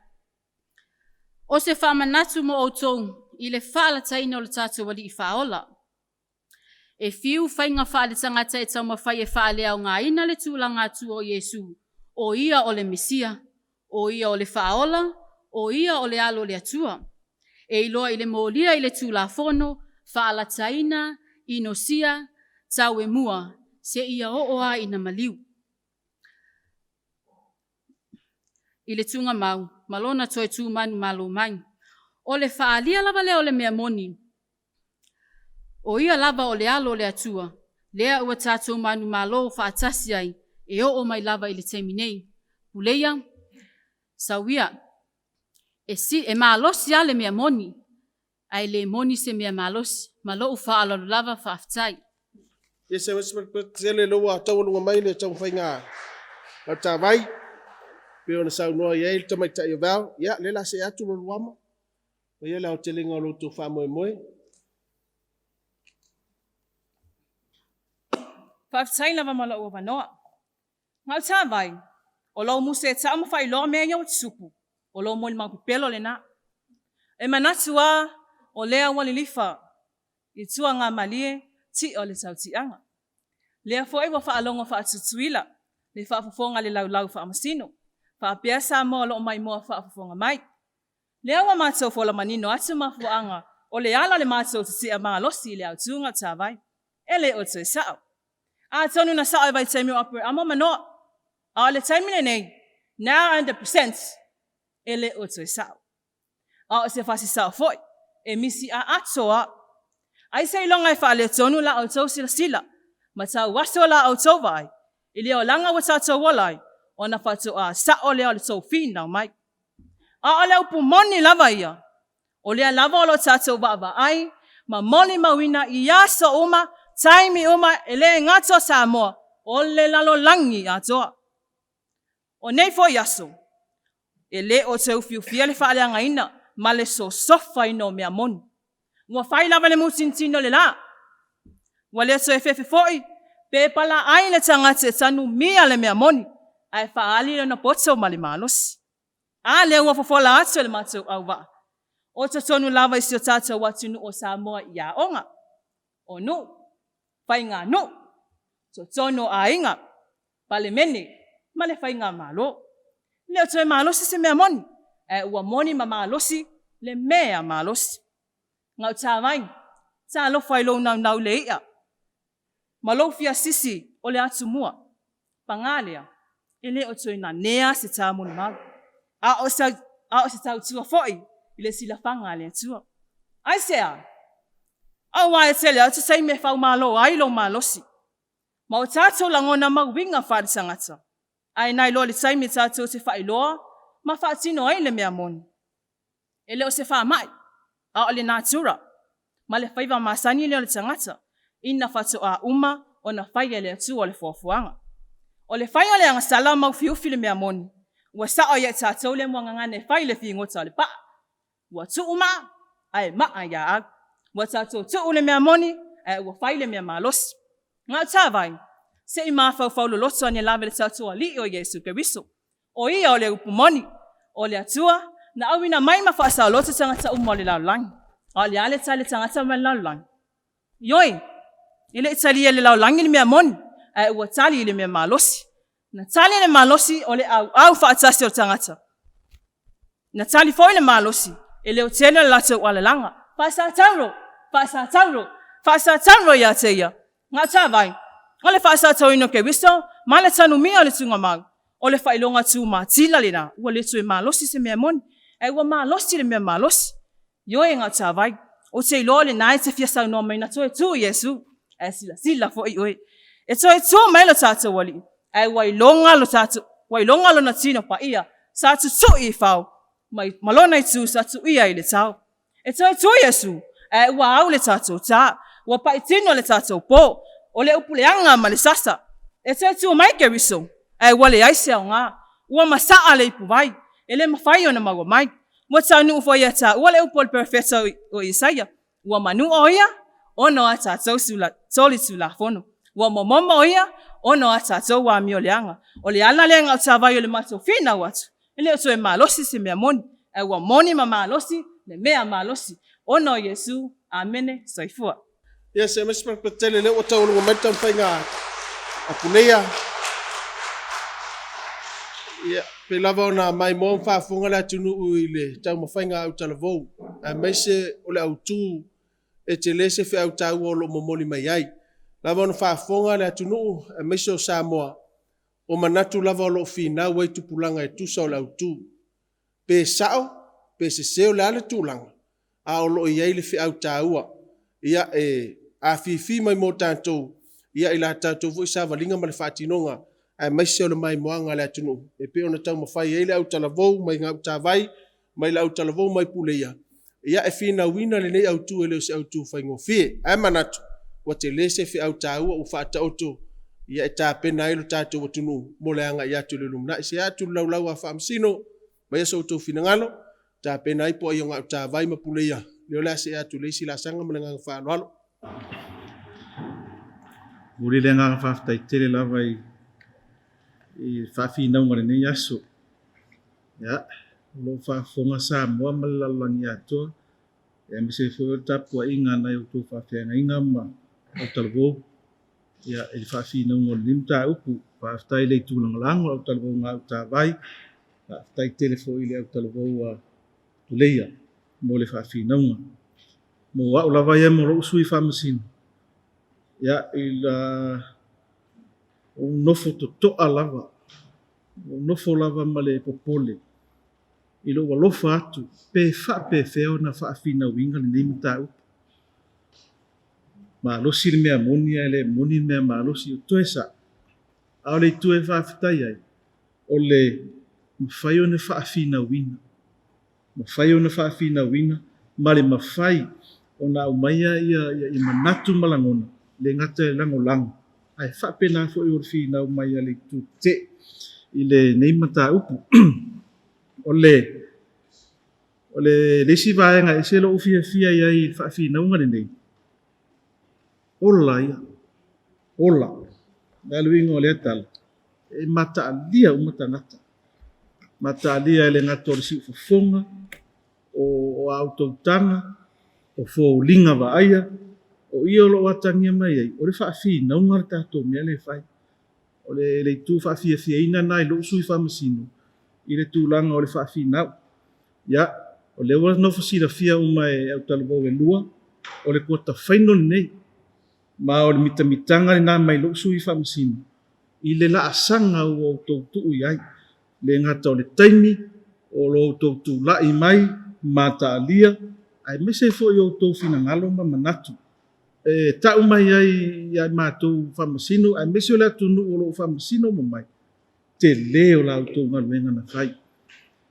O se faamanatu mo outou i le faalataina o le tatou Alii Faaola. E fiu faiga faaletagata e taumafai e faaleaogaina le tulaga atua o Iesu, o Ia o le Mesia, o Ia o le Faaola, o Ia o le Alo o le Atua. E iloa i le molia i le Tulafono, faalataina, inosia, tauemua, seia oo lava ina maliu i le tugamau ma lona toe tu manumalo mai. O le faaalia lava lea o le mea moni, o Ia lava o le Alo o le Atua, lea ua tatou manumalo faatasi ai, e oo mai lava i le taimi nei. Puleia, sauia, e, si, e malosi lava le mea moni, ae le moni se mea malosi. Ma lou faaaloalo lava faafetai. Ia se tele ua taualuga mai le taumafaiga Gautavai pei ona saunoa i ai le tamaitai o Val. Ia, lea o le a see atu Roluama, maia le aotelega o lo outou faamoemoe. Faafetai lava mo lou avanoa. Gautavai, o lou musa e tau ma faailoa mea ia ua tutupu, o lou molimau pepelo lena. E manatu lava o lea ua lilifa i tuagamalie ti'a o le tautiaga. Lea foi ua faalogo faa-Tutuila le faafofoga a le Laulau Faamasino faapea Samoa o lo o maimoa faafofoga mai. Lea ua matou fola manino atu mafuaaga o le ala o le matou tete'a malosi i le autu Gautavai. E le o toe sa'o. Atonu na sa'o i vaitaimi o Aperamo ma Noa, a o le taimi lenei, now and the present. E le o toe sa'o. A o se fasi sao foi, e misi aato a. Ai seiloga e faaletonu la outou silasila, ma tauaso la outou vaai, i le olaga ua tatou ola ai, ona faatoa sao lea o le tou finau mai. A o le upu moni lava ia, o lea lava o lo o tatou vaavaai ma molimauina i aso uma, taimi uma, e le gata o Samoa, o le lalolagi atoa. O nei foi aso, e le o toe ufiufia le faaleagaina ma le sosofaina o mea moni. Ua fai lava le mutinitini o le la, ua le toe fefe foi pe palaai le tagata e tanumia le mea moni, ae faaali lona poto ma le malosi. A lea ua fofola atu e le matou auvaa, o totonu lava o si o tatou atunuu o Samoa i aoga, o nuu, faiganuu, totonu o aiga, Palemene ma le Faigamalo. E le o toe malosi se mea moni, ae ua moni ma malosi le mea malosi. Gautavai, talofa i lou naunau i le i'a ma lou fia sisi o le atumua. Paga lea, e le o toe nanea se ta molimau, a o se tautua foi i le silafaga a le Atua. Aisea? Aua e tele atu taimi e faumalo ai lou malosi ma o tatou lagona ma uiga faaletagata, ae nai lo le taimi tatou te faailoa ma faatino ai le mea moni. E le o se faamai, a o le natura ma le faiva masani lea o le tagata ina faatoa uma ona faia e le Atua le foafoaga. O le fai o le agasala ma ufiufi le mea moni, ua sao ia i tatou le muagagana e fai le figota o le paa. Ua tuu maa ae maa ia au. Ua tatou tuu le mea moni ae ua fai le mea malosi. Gautavai, se i mafaufau loloto ane lava i le tatou Alii o Iesu Keriso, o Ia o le upu moni, o le Atua na auina mai ma faasaoloto tagata uma o le lalolagi. A o le a le tali a tagata ma le lalolagi? Ioe, e le i talia e le lalolagi le mea moni, ae ua tali i le mea malosi. Na tali le malosi o le auau faatasi o le tagata. Na tali foi le malosi e leotele le latou alalaga, Faasa Taulo, Faasa Taulo, Faasa Taulo ia te ia. Gautavai, o le faasatauina o Keriso ma le tanumia o le tuugamau, o le faailoga tumatila lena ua le toe malosi se mea moni, ae ua malosi le mea malosi. Ioe Gautavai, ou te iloa o lena e te fia saunoa mai na toe tu Iesu, ae silasila foi oe, e toe tu mai lo tatou Alii, ae ua iloga Lona tino paia sa tutui i fao ma Lona itu sa tuia ai le tao. E toe tu Iesu, ae ua au le tatou ta, ua paitino le tatou po, o le upu leaga ma le sasa. E toe tu mai Keriso, ae ua leai se aoga, ua masaa le ipuvai, e le mafai ona maua mai. Ua taunuu foi ia taua le upu a le Perofeta o Isaia, ua manua o Ia ona o a tatou solitulafono, ua momomo o Ia ona o a tatou amioleaga. O le ala lea Gautavai o le matou finau atu, e le o toe malosi se mea moni, ae ua moni ma malosi le mea malosi ona o Iesu. Amene. Soifua. Ia se aumai se palepa tele lea ua taualuga mai le taumafaiga a Puleia. Ia, pei lava ona maimoa ma faafofoga le atunuu i le taumafaiga a autalavou, aemaise o le autu e tele se feau taua o lo o momoli mai ai. Lava ona faafofoga le atunuu aemaise o Samoa, o manatu lava o lo o finau ai tupulaga e tusa o le autu. Pe sao, pe sese, o le a le tulaga, a o lo o i ai le feau taua. Ia e afifi mai mo tatou i la tatou foi savaliga ma le faatinoga aemaise o le maimoaga a le atunuu e pei ona taumafai ai le autalavou mai Gautavai mai le autalavou mai Puleia, ia e finauina lenei autu e le o se autu faigofie. Ae manatu, ua tele se feau taua ua faataoto e tapena ai lo tatou atunuu mo le agai atu i le lumanai. Se i atu le Laulau a Faamasino, aumaia so outou finagalo tapena ai puaa o Gautavai ma Puleia, lea o le a see atu i le isi laasaga ma le agaga faaaloalo. Momoli le agaga faafetai tele lava i le faafinauga o lenei aso. Ia, o lo o faafofoga Samoa ma le lalolagi atoa, aemaise ai foi o le tapuaiga a nai a outou faafeagaiga ma autalavou ia, i le faafinauga o lenei mataupu. Faafetai i le itu lagolago, le autalavou Gautavai, faafetai tele foi i le autalavou a Tuleia mo le faafinauga. Mo au lava ia ma lou sui faamasino, ia, i la ou nofo totoa lava, ou nofo lava ma le popole. i lou alofa atu pe faapefea ona faafinauina lenei mataupu. Malosi le mea moni ae le moni le mea malosi, o toe sa'o. A o le itu e faafetai ai, o le mafai ona faafinauina, mafai ona faafinauina ma le mafai ona aumaia ia manatu ma lagona, e le gata i le lagolago, ae faapena foi o le finau mai a le itu tetee i lenei mataupu. O le isi vaega e ese lou fiafia i ai i le faafinauga lenei, ola ia, ola. O le a le uiga o lea tala? E mataalia uma tagata. Mataalia e le gata o le siufofoga, o a outou taga, o foliga vaaia, o ia o lo o atagia mai ai, o le faafinauga le tatou mea lea e fai. O le itu faafiafiaina lena i lou sui faamasino i le tulaga o le faafinau. Ia, o lea ua nofo silafia uma e autalavou e lua, o le kuata fainal lenei, ma o le mitamitaga lena mai lou sui faamasino i le laasaga ua outou tuu i ai. Le gata o le taimi o lo outou tulai mai mataalia, aemaise foi o outou finagalo ma manatu e tau mai ai ia matou faamasino, aemaise o le atunuu o lo o faamasino uma mai, tele o la outou galuega na fai.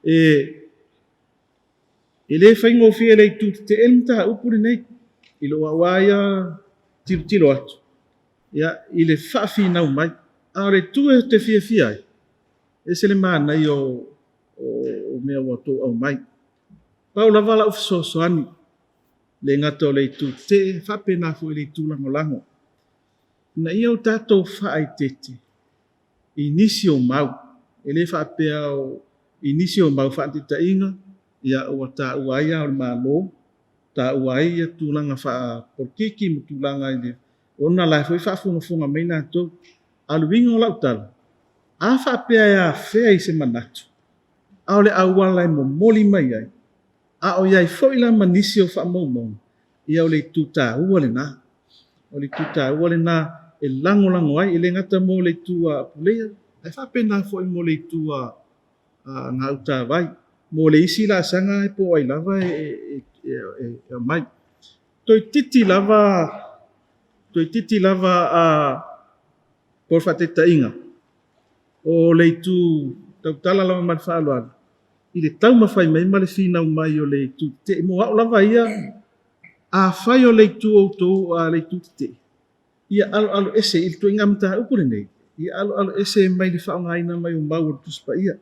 E le faigofie le itu tetee le mataupu lenei, i lou au lava ia tilotilo atu ia, i le faafinau mai. A o le itu e te fiafia ai, ese le manaia o mea ua outou aumai. Pau lava lau fesoasoani, le gata o le itu tetee, faapena foi i le itu lagolago, ina ia o tatou faaeteete i nisi o mau, e le faapea o i nisi o mau faataitaiga, ia ua taua ai ao le Malo, taua ai ia tulaga faapolokiki ma tulaga i le ona la foi faafogafoga mai latou. A o le uiga o lau tala, a faapea e afea i se manatu, a o le auala e momoli mai ai, a o i ai foi la ma nisi o faamaumauga, ia o le itu taua lena. O le itu taua lena e lagolago ai, e le gata mo le itu a Apuleia, ae faapena foi mo le itu a Gautavai, mo le isi laasaga po o ai lava e aumai. Toeitiiti lava a po o le faataitaiga, o le itu tautala lava ma le faaaloalo, i le taumafai mai ma le finau mai o le itu tetee. Mo au lava ia, afai o le itu outou a le itu tetee, ia aloalo ese i le ituaiga mataupu lenei, ia aloalo ese mai le faaaogaina mai o mau o le Tusi Paia.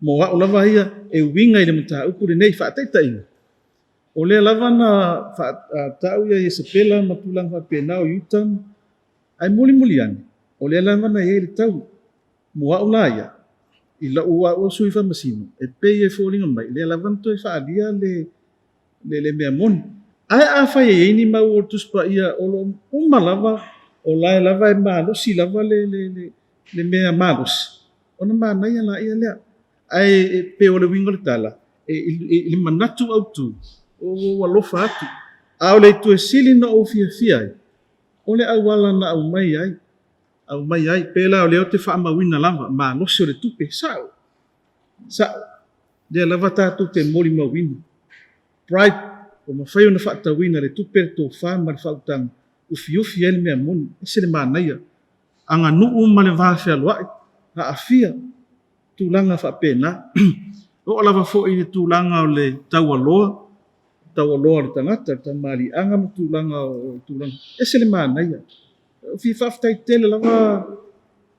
Mo au lava ia, e uiga i le mataupu lenei, faataitaiga, o lea lava na tau ia Iesapela ma tulaga faapena o Iuta, ae mulimuli ane, o lea lava na i ai le tau. Mo au la ia, i lou au sui faamasino, e pei e foliga mai, lea lava na toe faaalia le mea moni. Ae afai e i ai ni mau o le Tusi Paia o lo o uma lava, o la e lava e malosi lava le mea malosi, ona manaia laia lea. Ae pei o le uiga o le tala, i le manatu autu, ua alofa atu. A o le itu e sili ona ou fiafia ai, o le auala na aumai ai, aumai ai. Pe la o lea ou te faamauina lava, malosi o le tupe, sa'o, sa'o. Lea lava tatou te molimauina. Bribe, ua mafai ona faatauina le tupe, le tofa ma le faautaga, ufiufi ai le mea moni, ese le manaia. Aganuu ma le vafealoai, aafia, tulaga faapena. Oo lava foi i le tulaga o le taualoa, taualoa o le tagata, le tamaliiaga ma tulaga o tulaga, ese le manaia. Fia faafetai tele lava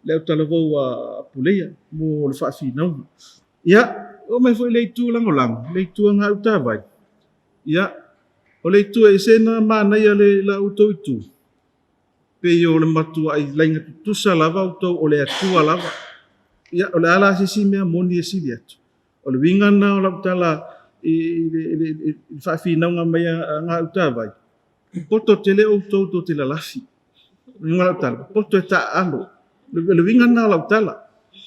le autalavou a Apuleia mo le faafinauga. Ia, oo mai foi le itu lagolago, le itu a Gautavai. Ia, o le itu e ese na manaia le la outou itu, pei o le matuai laina tutusa lava outou o le Atua lava. Ia, o le a la se isi mea moni e sili atu. O le uiga lena o lau tala i le faafinauga mai a Gautavai, poto tele outou tou te lalafi. O le uiga o lau tala, poto e taaalo. O le uiga lena o lau tala.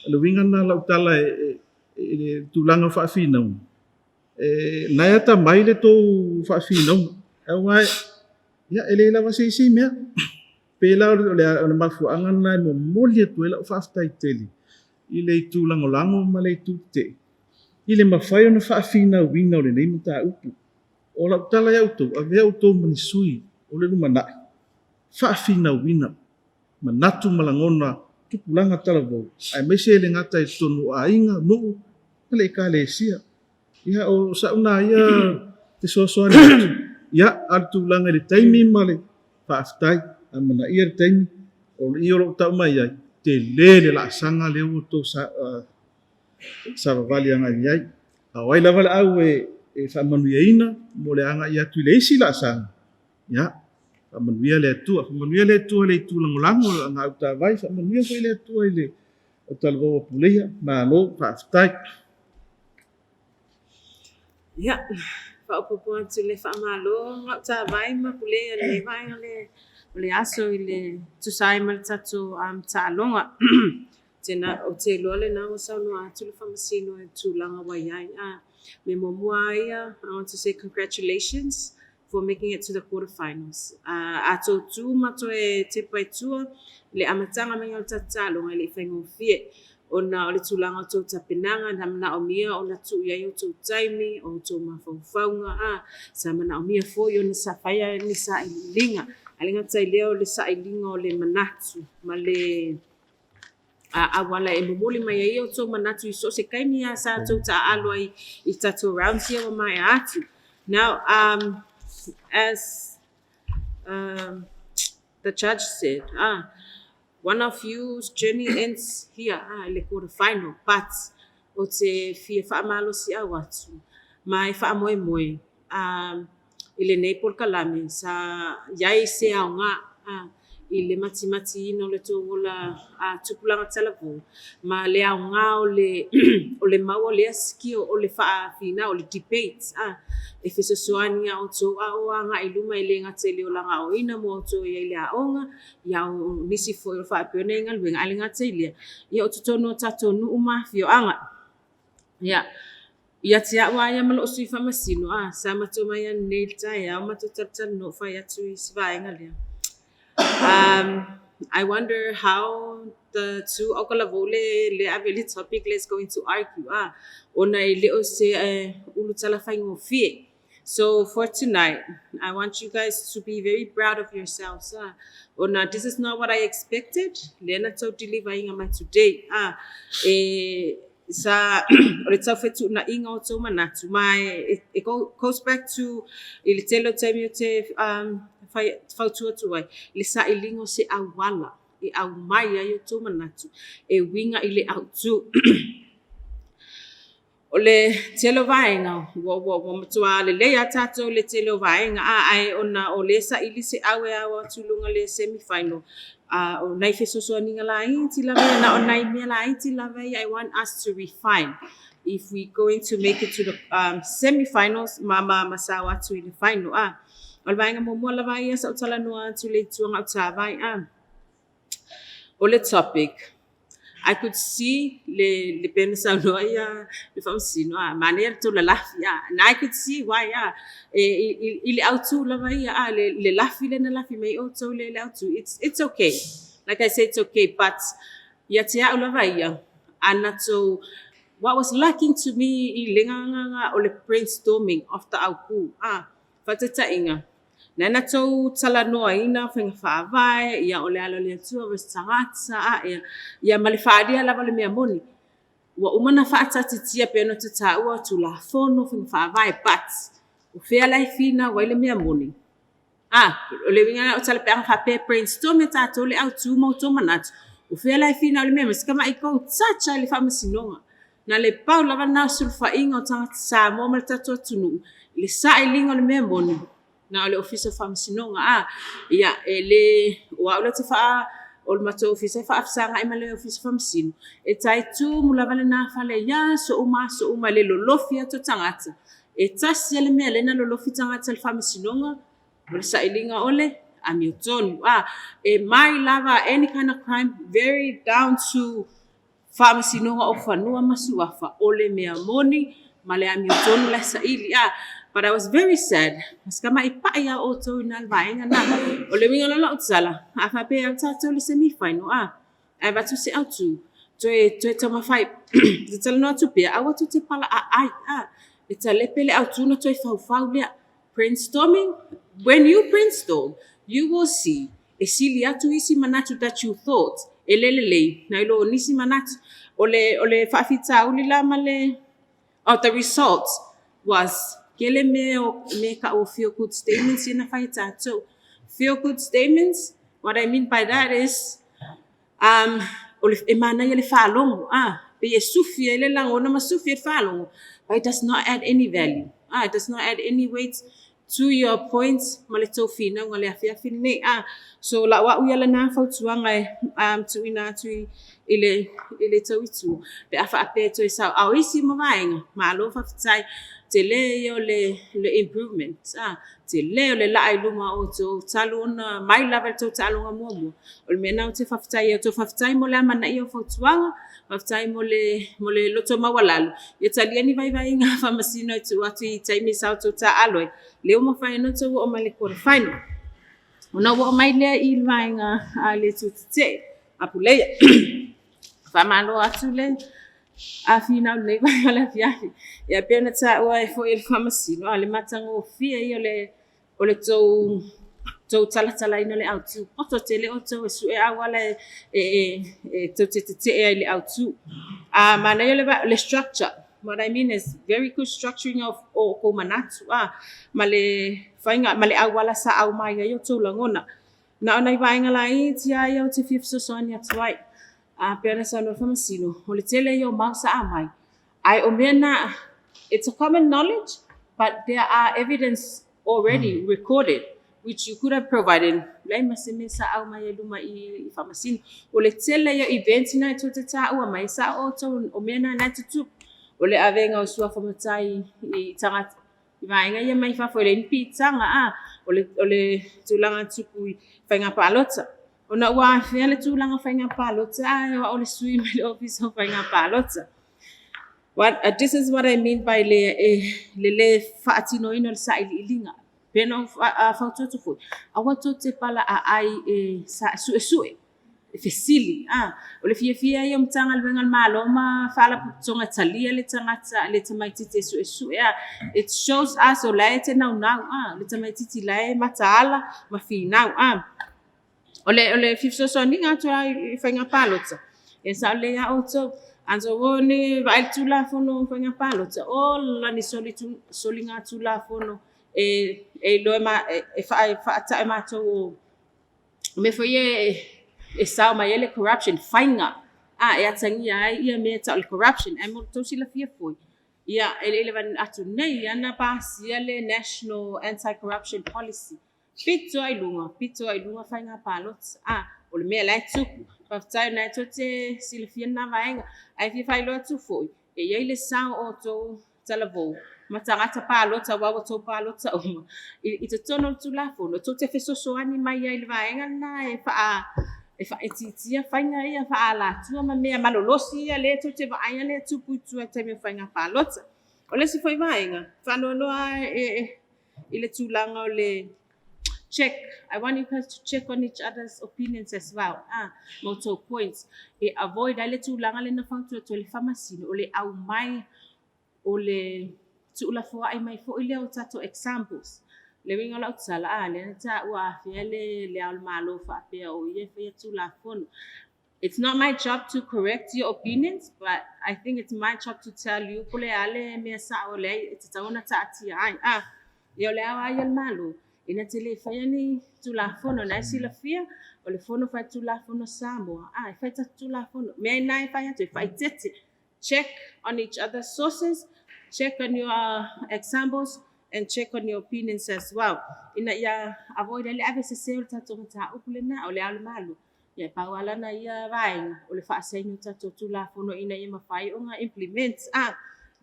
O le uiga lena o lau tala i le tulaga o faafinauga. Na e atamai le tou faafinauga. Aua ia, e le lava se isi mea. Pe la o le mafuaaga lena e momoli atu ai lau faafetai tele i le itu lagolago ma le itu tetee. I le mafai ona faafinauina o lenei mataupu. O lau tala ia outou, avea outou ma ni sui o le lumanai, faafinauina manatu ma lagona tupulaga talavou, aemaise e le gata i totonu o aiga, nuu ma le Ekalesia. Ia, o sa'u na ia fesoasoani atu. Ia, a o le tulaga i le taimi ma le faafetai, amanaia le taimi, o i o lo o tau mai ai, tele le laasaga lea ua outou savavali agai i ai. A o ai lava le au e faamanuiaina mo le agai atu i le isi laasaga, ia, faamanuia le Atua. Faamanuia le Atua i le itu lagolago a Gautavai, faamanuia foi le Atua i le talavou o Apuleia. Malo faafetai. Ia, faaopoopo atu le faamalo Gautavai ma Puleia i lenei vaega le o le aso i le tusa ai ma le tatou taaloga. Tena, ou te iloa lena ua saunoa atu le Faamasino i le tulaga ua i ai. Mea muamua lava ia, I want to say congratulations for making it to the quarterfinals. A tou tu ma toe tepa i tua i le amataga mai o le tatou taaloga, e le i faigofie ona o le tulaga o tou tapenaga na manaomia ona tuu i ai outou taimi, o outou mafaufauga, sa manaomia foi ona sa faia ni sailiiliga. Ae le gata i lea o le sailiga o le manatu ma le auala e momoli mai ai outou manatu i so o se taimi lava sa outou taaalo ai i tatou rounds ia ua maea atu. Now, as the judge said, one of you's journey ends here, i le quarter final, but ou te fia faamalosiau atu ma e faamoemoe i lenei polokalame sa i ai se aoga i le matimatiina o le tou ola tupulaga talavou ma le aoga o le o le maua o lea skill o le faafinau o le debate e fesoasoani ia outou a o agai i luma e le gata i le olaga aoaoina mo outou e i ai i le aoga ia o nisi foi o faapea ona i galuega ae le gata i lea ia o totonu o tatou nuu ma afioaga. Ia, ia te au lava ia ma lou sui faamasino, sa matou omai ananei i le taeao matou talatalanoa fai atu i si vaega lea. I wonder how the two aukalavu le le ave i le topic lea is going to argue, ona e le o se ulu tala faigofie. So for tonight, I want you guys to be very proud of yourselves. Ona this is not what I expected. Lea na tou deliver iga mai today. E sa o le tau fetuunaiga o tou manatu ma e it goes back to i le tele o taimi ou te fai fautua atu ai i le sailiga o se auala e aumai ai outou manatu e uiga i le autu. O le tele o vaega ua ua ua matua lelei lava tatou i le tele o vaega ae ona o lea e saili se au e ao atu i luga le semi final o nai fesoasoaniga laiti lava ia na o nai mea laiti lava ia I want us to refine if we going to make it to the semi finals ma ma ma sao atu i le final. O le vaega muamua lava ia sa ou talanoa atu i le itu Gautavai o le topic I could see le le pei ona saunoa ia le Faamasino manaia le tou lalafi and I could see why e i le autu lava ia le le lafi lea na lafi mai ai outou i le autu it's okay like I said it's okay but ia te au lava ia ana tou what was lacking to me i le gagaga o le brainstorming of the autu faataitaiga Na na tou talanoaina faiga faavae, ia o le ala o le Atua versus tagata, a ia, ia ma le faaalia lava o le mea moni. Ua uma ona faataatitia pei ona taua Tulafono, faiga faavae, but o fea la e finau ai le mea moni? A, o le uiga lena o tala pe ana faapea e brainstorm e tatou le autu ma outou manatu, o fea la e finau ai le mea moni? Si tamai tou touch lava i le faamasinoga. Na le pau lava lena o sulufaiga o tagata Samoa ma le tatou atunuu i le sailiga o le mea moni, na o le Ofisa o Faamasinoga. A, ia, e le, o au lea ou te faa, o le matou ofisa e faafesagai ma le Ofisa Faamasino, e tai tumu lava lena fale i aso uma aso uma, e le lolofi atu o tagata. E tasi lava le mea lea na lolofi tagata i le Faamasinoga, o le sailiga o le amiotonu. A, e mai lava any kind of crime, very down to Faamasinoga o Fanua ma Suafa, o le mea moni ma le amiotonu la e saili. But I was very sad, si tamai pai lava o outou i na le vaega na. O le uiga o la lau tala, a faapea e au tatou i le semi final, ae avatu se autu. Toe toe taumafai e talanoa atu pea, aua tou te pala aai, a. E talepe le autu ona toe faufau lea. Brainstorming, when you brainstorm, you will see e sili atu isi manatu that you thought e le lelei nai lo nisi manatu. O le o le faafitauli la ma le oh the result was tele mea o mea tau o feel good statements ia na fai e tatou. Feel good statements, what I mean by that is Um, o le, e manaia le faalogo, ah, pei e sufi ai le lagona ma sufi ai le faalogo, but it does not add any value. Ah, it does not add any weight to your points ma le tou finauga le afiafi lenei. Ah, so lau au ia lena fautuaga e um, tuuina atu i, i le, i le tou itu, pe a faapea e toe sao. A o isi ma vaega, malo faafetai, tele ia o le, le improvement. Ah, tele o le laa i luma o outou talu ona mai lava i le tou taaloga muamua. O le mea lena ou te faafetai ai outou. Faafetai mo le amanaia o fautuaga, faafetai mo le, mo le loto maualalo. Ia talia ni vaivaiga a Faamasino e tuu atu i taimi sa outou taaalo ai, lea ua mafai ona outou oo mai i le quarter final. Ona ou oo mai lea i le vaega a le itu tetee, Apuleia. Faamalo atu le a finau lenei vaega o le afiafi. Ia pei ona taua ai foi e le Faamasino, a le matagofie ia o le o le tou tou talatalaina o le autu. Poto tele outou e sue auala e e e tou te tetee ai i le autu. A manaia le le structure. What I mean is very good structuring of o kou manatu a ma le faiga ma le auala sa aumai ai outou lagona. Na o nai vaega laiti lava ia ou te fia fesoasoani atu ai. A pei ona saunoa le Faamasino, o le tele ia o mau sa aumai, ae o mea na, it's a common knowledge, but there are evidence already recorded which you could have provided, leai ma se mea sa aumai ai luma i Faamasino. O le tele ia o events na e tou te taua mai, sa o outou, o mea na na e tutupu. O le avega o suafa matai i tagata, i vaega ia mai fafo e leai ni piitaga, a, o le, o le tulaga tupu i faiga palota. Ona ua afea le tulaga faiga palota ae o au le sui mai le Ofisa o Faiga Palota. What, this is what I mean by le, e, le lē faatinoina o le sailiiliga. Pei ona ou fautua atu foi, aua tou te pala aai e sa, suesue, e fesili. A, o le fiafia ia o Matagaluega a le Malo ma Faalapotopotoga e talia le tagata, le tamaitiiti e suesue. A, it shows us o la e te naunau, a, le tamaitiiti la e mataala ma finau. A, O le, o le fesoasoaniga atu lava i faiga palota, e sao lelei lava outou. A outou o ni vaai le Tulafono o Faiga Palota, ola ni soli, soliga Tulafono e, e iloa e, ma, e, e, faa, e faataa e matou o, o mea foi ia e, e sao mai ai le corruption, faiga a, e atagia ai ia mea e tau o le corruption. Ae mo le tou silafia foi, ia, e le i leva atu nei ia na pasia le National Anti-Corruption Policy. Pito ai luga, pito ai luga faiga palota. A, o le mea la e tupu. Faafetai o lena e tou te silafia lena vaega. Ae fia faailoa atu foi, e i ai le sao o outou talavou ma tagata palota aua ua outou palota uma i, i totonu o le Tulafono, e tou te fesoasoani mai ai i le vaega lena e faa, e faaitiitia faiga ia faaalatua ma mea malolosi ia lea tou te vaaia lea e tupu i tua i taimi o faiga palota. O le isi foi vaega, faanoanoa e, e, i le tulaga o le check. I want you guys to check on each other's opinions as well. Ah, ma outou points. E avoid ai le tulaga lea na fautua atu ai le Faamasino, o le aumai o le tuulafoai mai foi lea o tatou examples. Le uiga o lau tala, ah, lea na taua afea le, le Ao o le Malo faapea o ia e faia Tulafono. It's not my job to correct your opinions, but I think it's my job to tell you po o le a le mea sao lea e tatau ona taatia ai. Ah, ia o le ao lava ia o le Malo, ina te le faia ni Tulafono, na e silafia, o le Fono Faitulafono a Samoa, ah, e fai tatou Tulafono. Mea ina e fai atu, e faaeteete. Check on each other's sources, check on your examples, and check on your opinions as well. Ina ia avoid ai le avesese o le tatou mataupu lena, o le ao o le Malo. Ia, pau lava lana ia vaega, o le faasaini o tatou Tulafono ina ia mafai ona implement. Ah,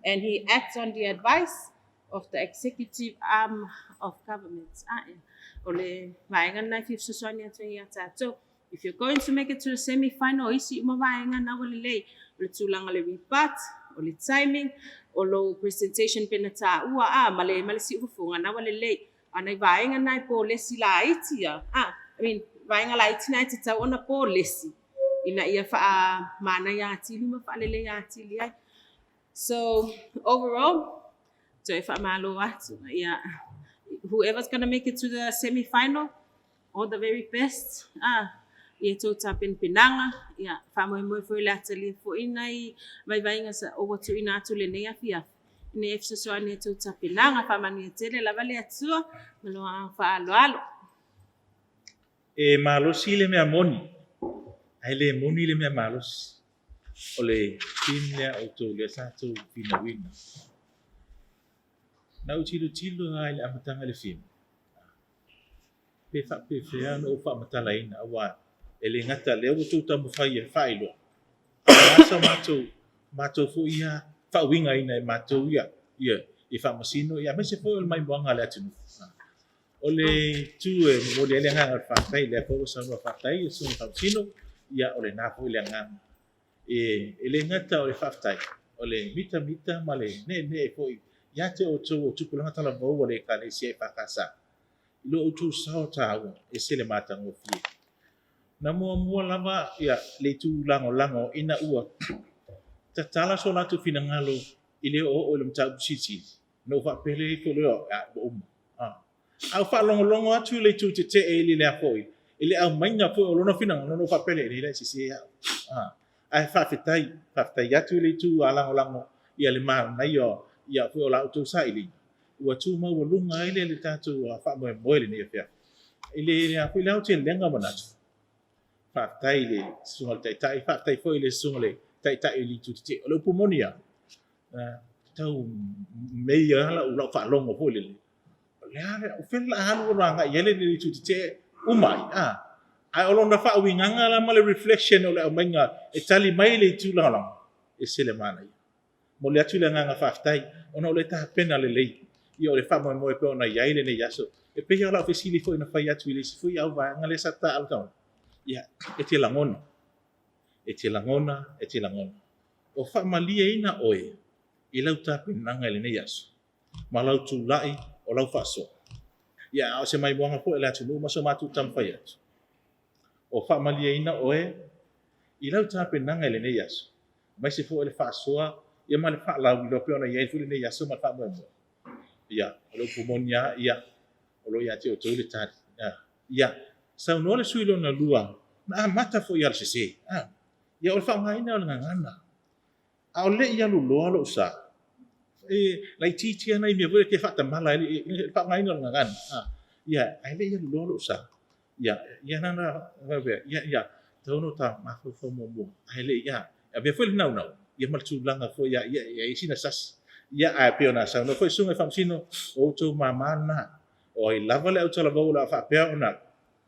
and he acts on the advice of the executive arm of government. Ah, ia. O le vaega lena e fia fesoasoani atu ai ia tatou. If you're going to make it to the semi-final, o isi uma vaega na ua lelei. O le tulaga o le rebut, o le timing, o lou presentation pei ona taua, ah, ma le, ma le siufofoga, na ua lelei. A nai vaega na e polesi laiti ia, a, I mean, vaega laiti na e tatau ona polesi. ina ia faamanaia atili ma faaleleia atili ai. So overall, toe faamalo atu, ia, whoever's gonna make it to the semi final, all the very best, ah, ia tou tapenapenaga, ia, faamoemoe foi le atalia foi nai vaivaiga sa ua tuuina atu lenei afiafi, ina ia fesoasoani ia tou tapenaga, faamanuia tele lava le Atua ma lo faaaloalo. E malosi le mea moni, ae le moni le mea malosi. O le team lea a outou lea sa outou finauina. Na ou tilotilo lava i le amataga i le film, pe faapefea ona ou faamatalaina aua e le gata lea ua outou taumafai e faailoa, a o le a sa matou matou foi ia faauigaina e matou ia ia i faamasino ia aemaise foi o le maimoaga a le atunuu. O le itu e momoli ai le agaga o le faafetai, lea foi ua saunoa faafetai le Susuga Faamasino, ia o lena foi le agaga. E, e le gata o le faafetai, o le mitamita ma le ne'ene'e foi ia te outou o tupulaga talavou a le Ekalesia EFKS i lo outou sao taua, e ese le matagofie. Na muamua lava ia le itu lagolago ina ua tatala so latou finagalo i le oooo i le mataupu silisili, na ou faapea ifo lea, ua uma. A ou faalogologo atu i le itu tetee i lea foi, i le aumaiga foi o lona finagalo, ona ou faapea lea, e leai la e sese au. Ae faafetai, faafetai atu i le itu lagolago ia le manaia ia foi o la outou sailiga, ua tu maualuga ai le tatou faamoemoe i lenei afiafi. I le foi le aotelega manatu, faafetai i le susuga i le Taitai, faafetai foi i le susuga i le Taitai o le Itu Tetee. O le upu moni lava, tau mei lava lau, lau faalogo foi lele. O le a, o fea le alu o agai i ai le itu tetee uma ai. Ah. Ae o lona faauigaga la ma le reflection o le aumaiga e tali mai le itu lagolago, e ese le manaia. Momoli atu le agaga faafetai ona o le tapena lelei ia o le faamoemoe pei ona i ai lenei aso. E pei lava o lau fesili foi na fai atu i le isi foi au vaega lea sa taaalo taolo, ia, e te lagona, e te lagona, e te lagona. Ua faamalieina oe i lau tapenaga i lenei aso, ma lau tulai o lau faasoa. Ia, a o se maimoaga foi a le atunuu ma so matou taumafai atu. Ua faamalieina oe i lau tapenaga i lenei aso, aemaise foi o le faasoa ia ma le faalauiloa pei ona i ai foi lenei aso ma le faamoemoe. Ia, o le upu moni lava, ia, o lo o ia te outou le tali. Ia, saunoa le sui lona lua, na amata foi i ala sese. Ia, o le faaaogaina o le gagana. A o le i alu loa lou sa, e laitiiti lava nai mea foi e te faatamala ai le faaaogaina o le gagana. Ia, ae le i alu loa lou sa, ia, ia na na, ia, ia, tatau ona ta mafaufau muamua, ae le i, a, avea foi le naunau, ia ma le tulaga foi ia, ia, ia i ai sina sasi. Ia, ae pei ona saunoa foi le Susuga i le Faamasino, o outou mama na, o ai lava le autalavou o le a faapea ona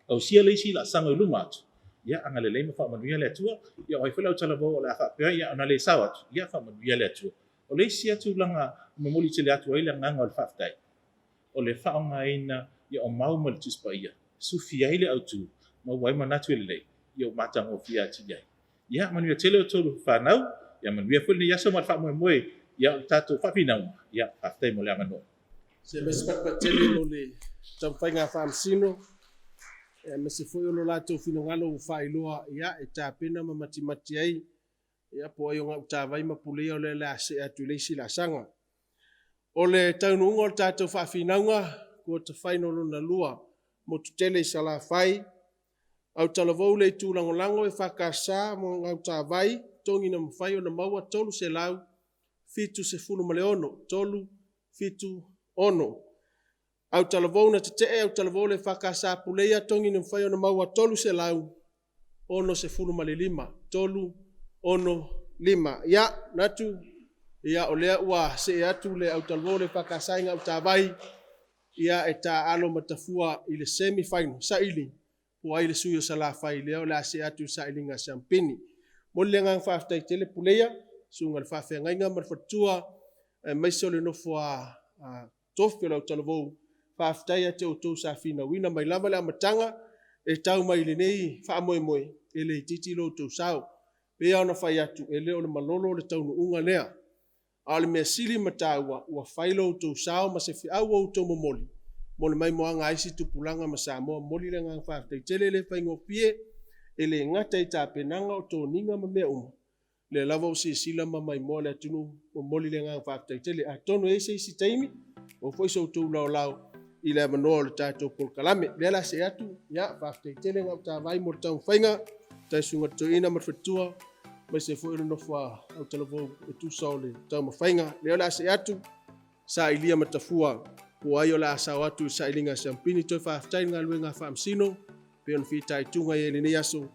Ausia le isi laasaga i luma atu, ia agalelei ma faamanuia le Atua, ia o ai foi le autalavou o le a faapea, ia ona le sao atu, ia faamanuia le Atua. O le isi lava tulaga e momoli tele atu ai le agaga o le faafetai, o le faaaogaina ia o mau ma le Tusi Paia, e sufi ai le autu, maua ai manatu e lelei, ia ua matagofie atili ai. Ia manuia tele outou fanau, ia manuia foi lenei aso ma le faamoemoe ia o le tatou faafinauga. Ia faafetai mo le avanoa. Se aemaise patupatele mo le taumafaiga a Faamasino, aemaise foi o lo latou finagalo ua faailoa ia e tapena ma matimati ai ia po o ai o gautavai ma puleia o lea o le a see atu i le isi laasaga. O le taunuuga o le tatou faafinauga, quarter final lona lua, motu tele i Salafai, Autalavou le itu lagolago EFKS ma Gautavai, togi na mafai ona maua 376, 3, 7, 6. Autalavou na tetee, autalavou le EFKS Puleia, togi na mafai ona maua 365, 3, 6, 5. Ia, manatu, ia o lea ua see atu le autalavou le EFKS i Gautavai, ia e taaalo ma tafua i le semi final, saili po o ai le sui o Salafai lea o le a see atu i le sailiga siampini. Momoli le agaga faafetai tele Puleia, susuga i le faafeagaiga ma le faletua aemaise o le nofo a tofi o le autalavou, faafetai ia te outou sa finauina mai lava le amataga e tau mai i lenei faamoemoe, e le itiiti lo outou sao. E pei lava ona fai atu, e le o le malolo le taunuuga lea. A o le mea sili ma taua, ua fai lo outou sao ma se feau ua outou momoli mo le maimoaga a isi tupulaga ma Samoa. Momoli le agaga faafetai tele, e le faigofie. E le gata i tapenaga o toniga ma mea uma, lea lava ua silasila ma maimoa le atunuu, momoli le agaga faafetai tele. Atonu e i ai se isi taimi, maua foi so outou laolao i le avanoa o le tatou polokalame. O lea o le a see atu, ia, faafetai tele Gautavai mo le taumafaiga, faafetai Susuga i le Toeaina ma le Faletua, aemaise foi o le nofo a autalavou e tusa o le taumafaiga. O lea o le a see atu, sailia ma tafua po o ai o le a sao atu i le sailiga a siampini. Toe faafetai i le galuega a Faamasino e pei ona fitaituga i ai i lenei aso.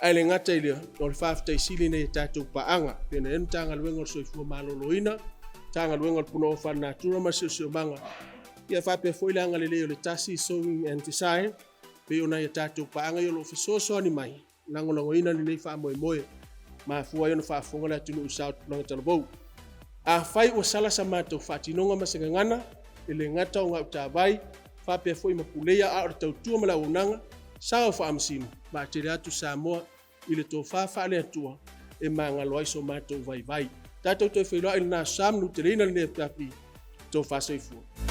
Ae le gata i lea, o le faafetai sili nei i a tatou paaga, e pei ona i ai le Matagaluega o le Soifua Maloloina, Matagaluega o le Punaoa Faalenatura ma le Siosiomaga, ia faapea foi le agalelei o le Tasi Sewing and Design, e pei o nai a tatou paaga ia o lo o fesoasoani mai e lagolagoina lenei faamoemoe, mafua ai ona faafofoga le atunuu i sa o tupulaga talavou. Afai ua sala sa matou faatinoga ma se gagana, e le gata o Gautavai, faapea foi ma Puleia a o le tautua ma le auaunaga, sao faamasino, vaatele atu Samoa i le tofa faale-Atua e magalo ai so matou vaivai. Tatou toe feiloai i lena aso sa, manuteleina lenei afiafi, tofa soifua.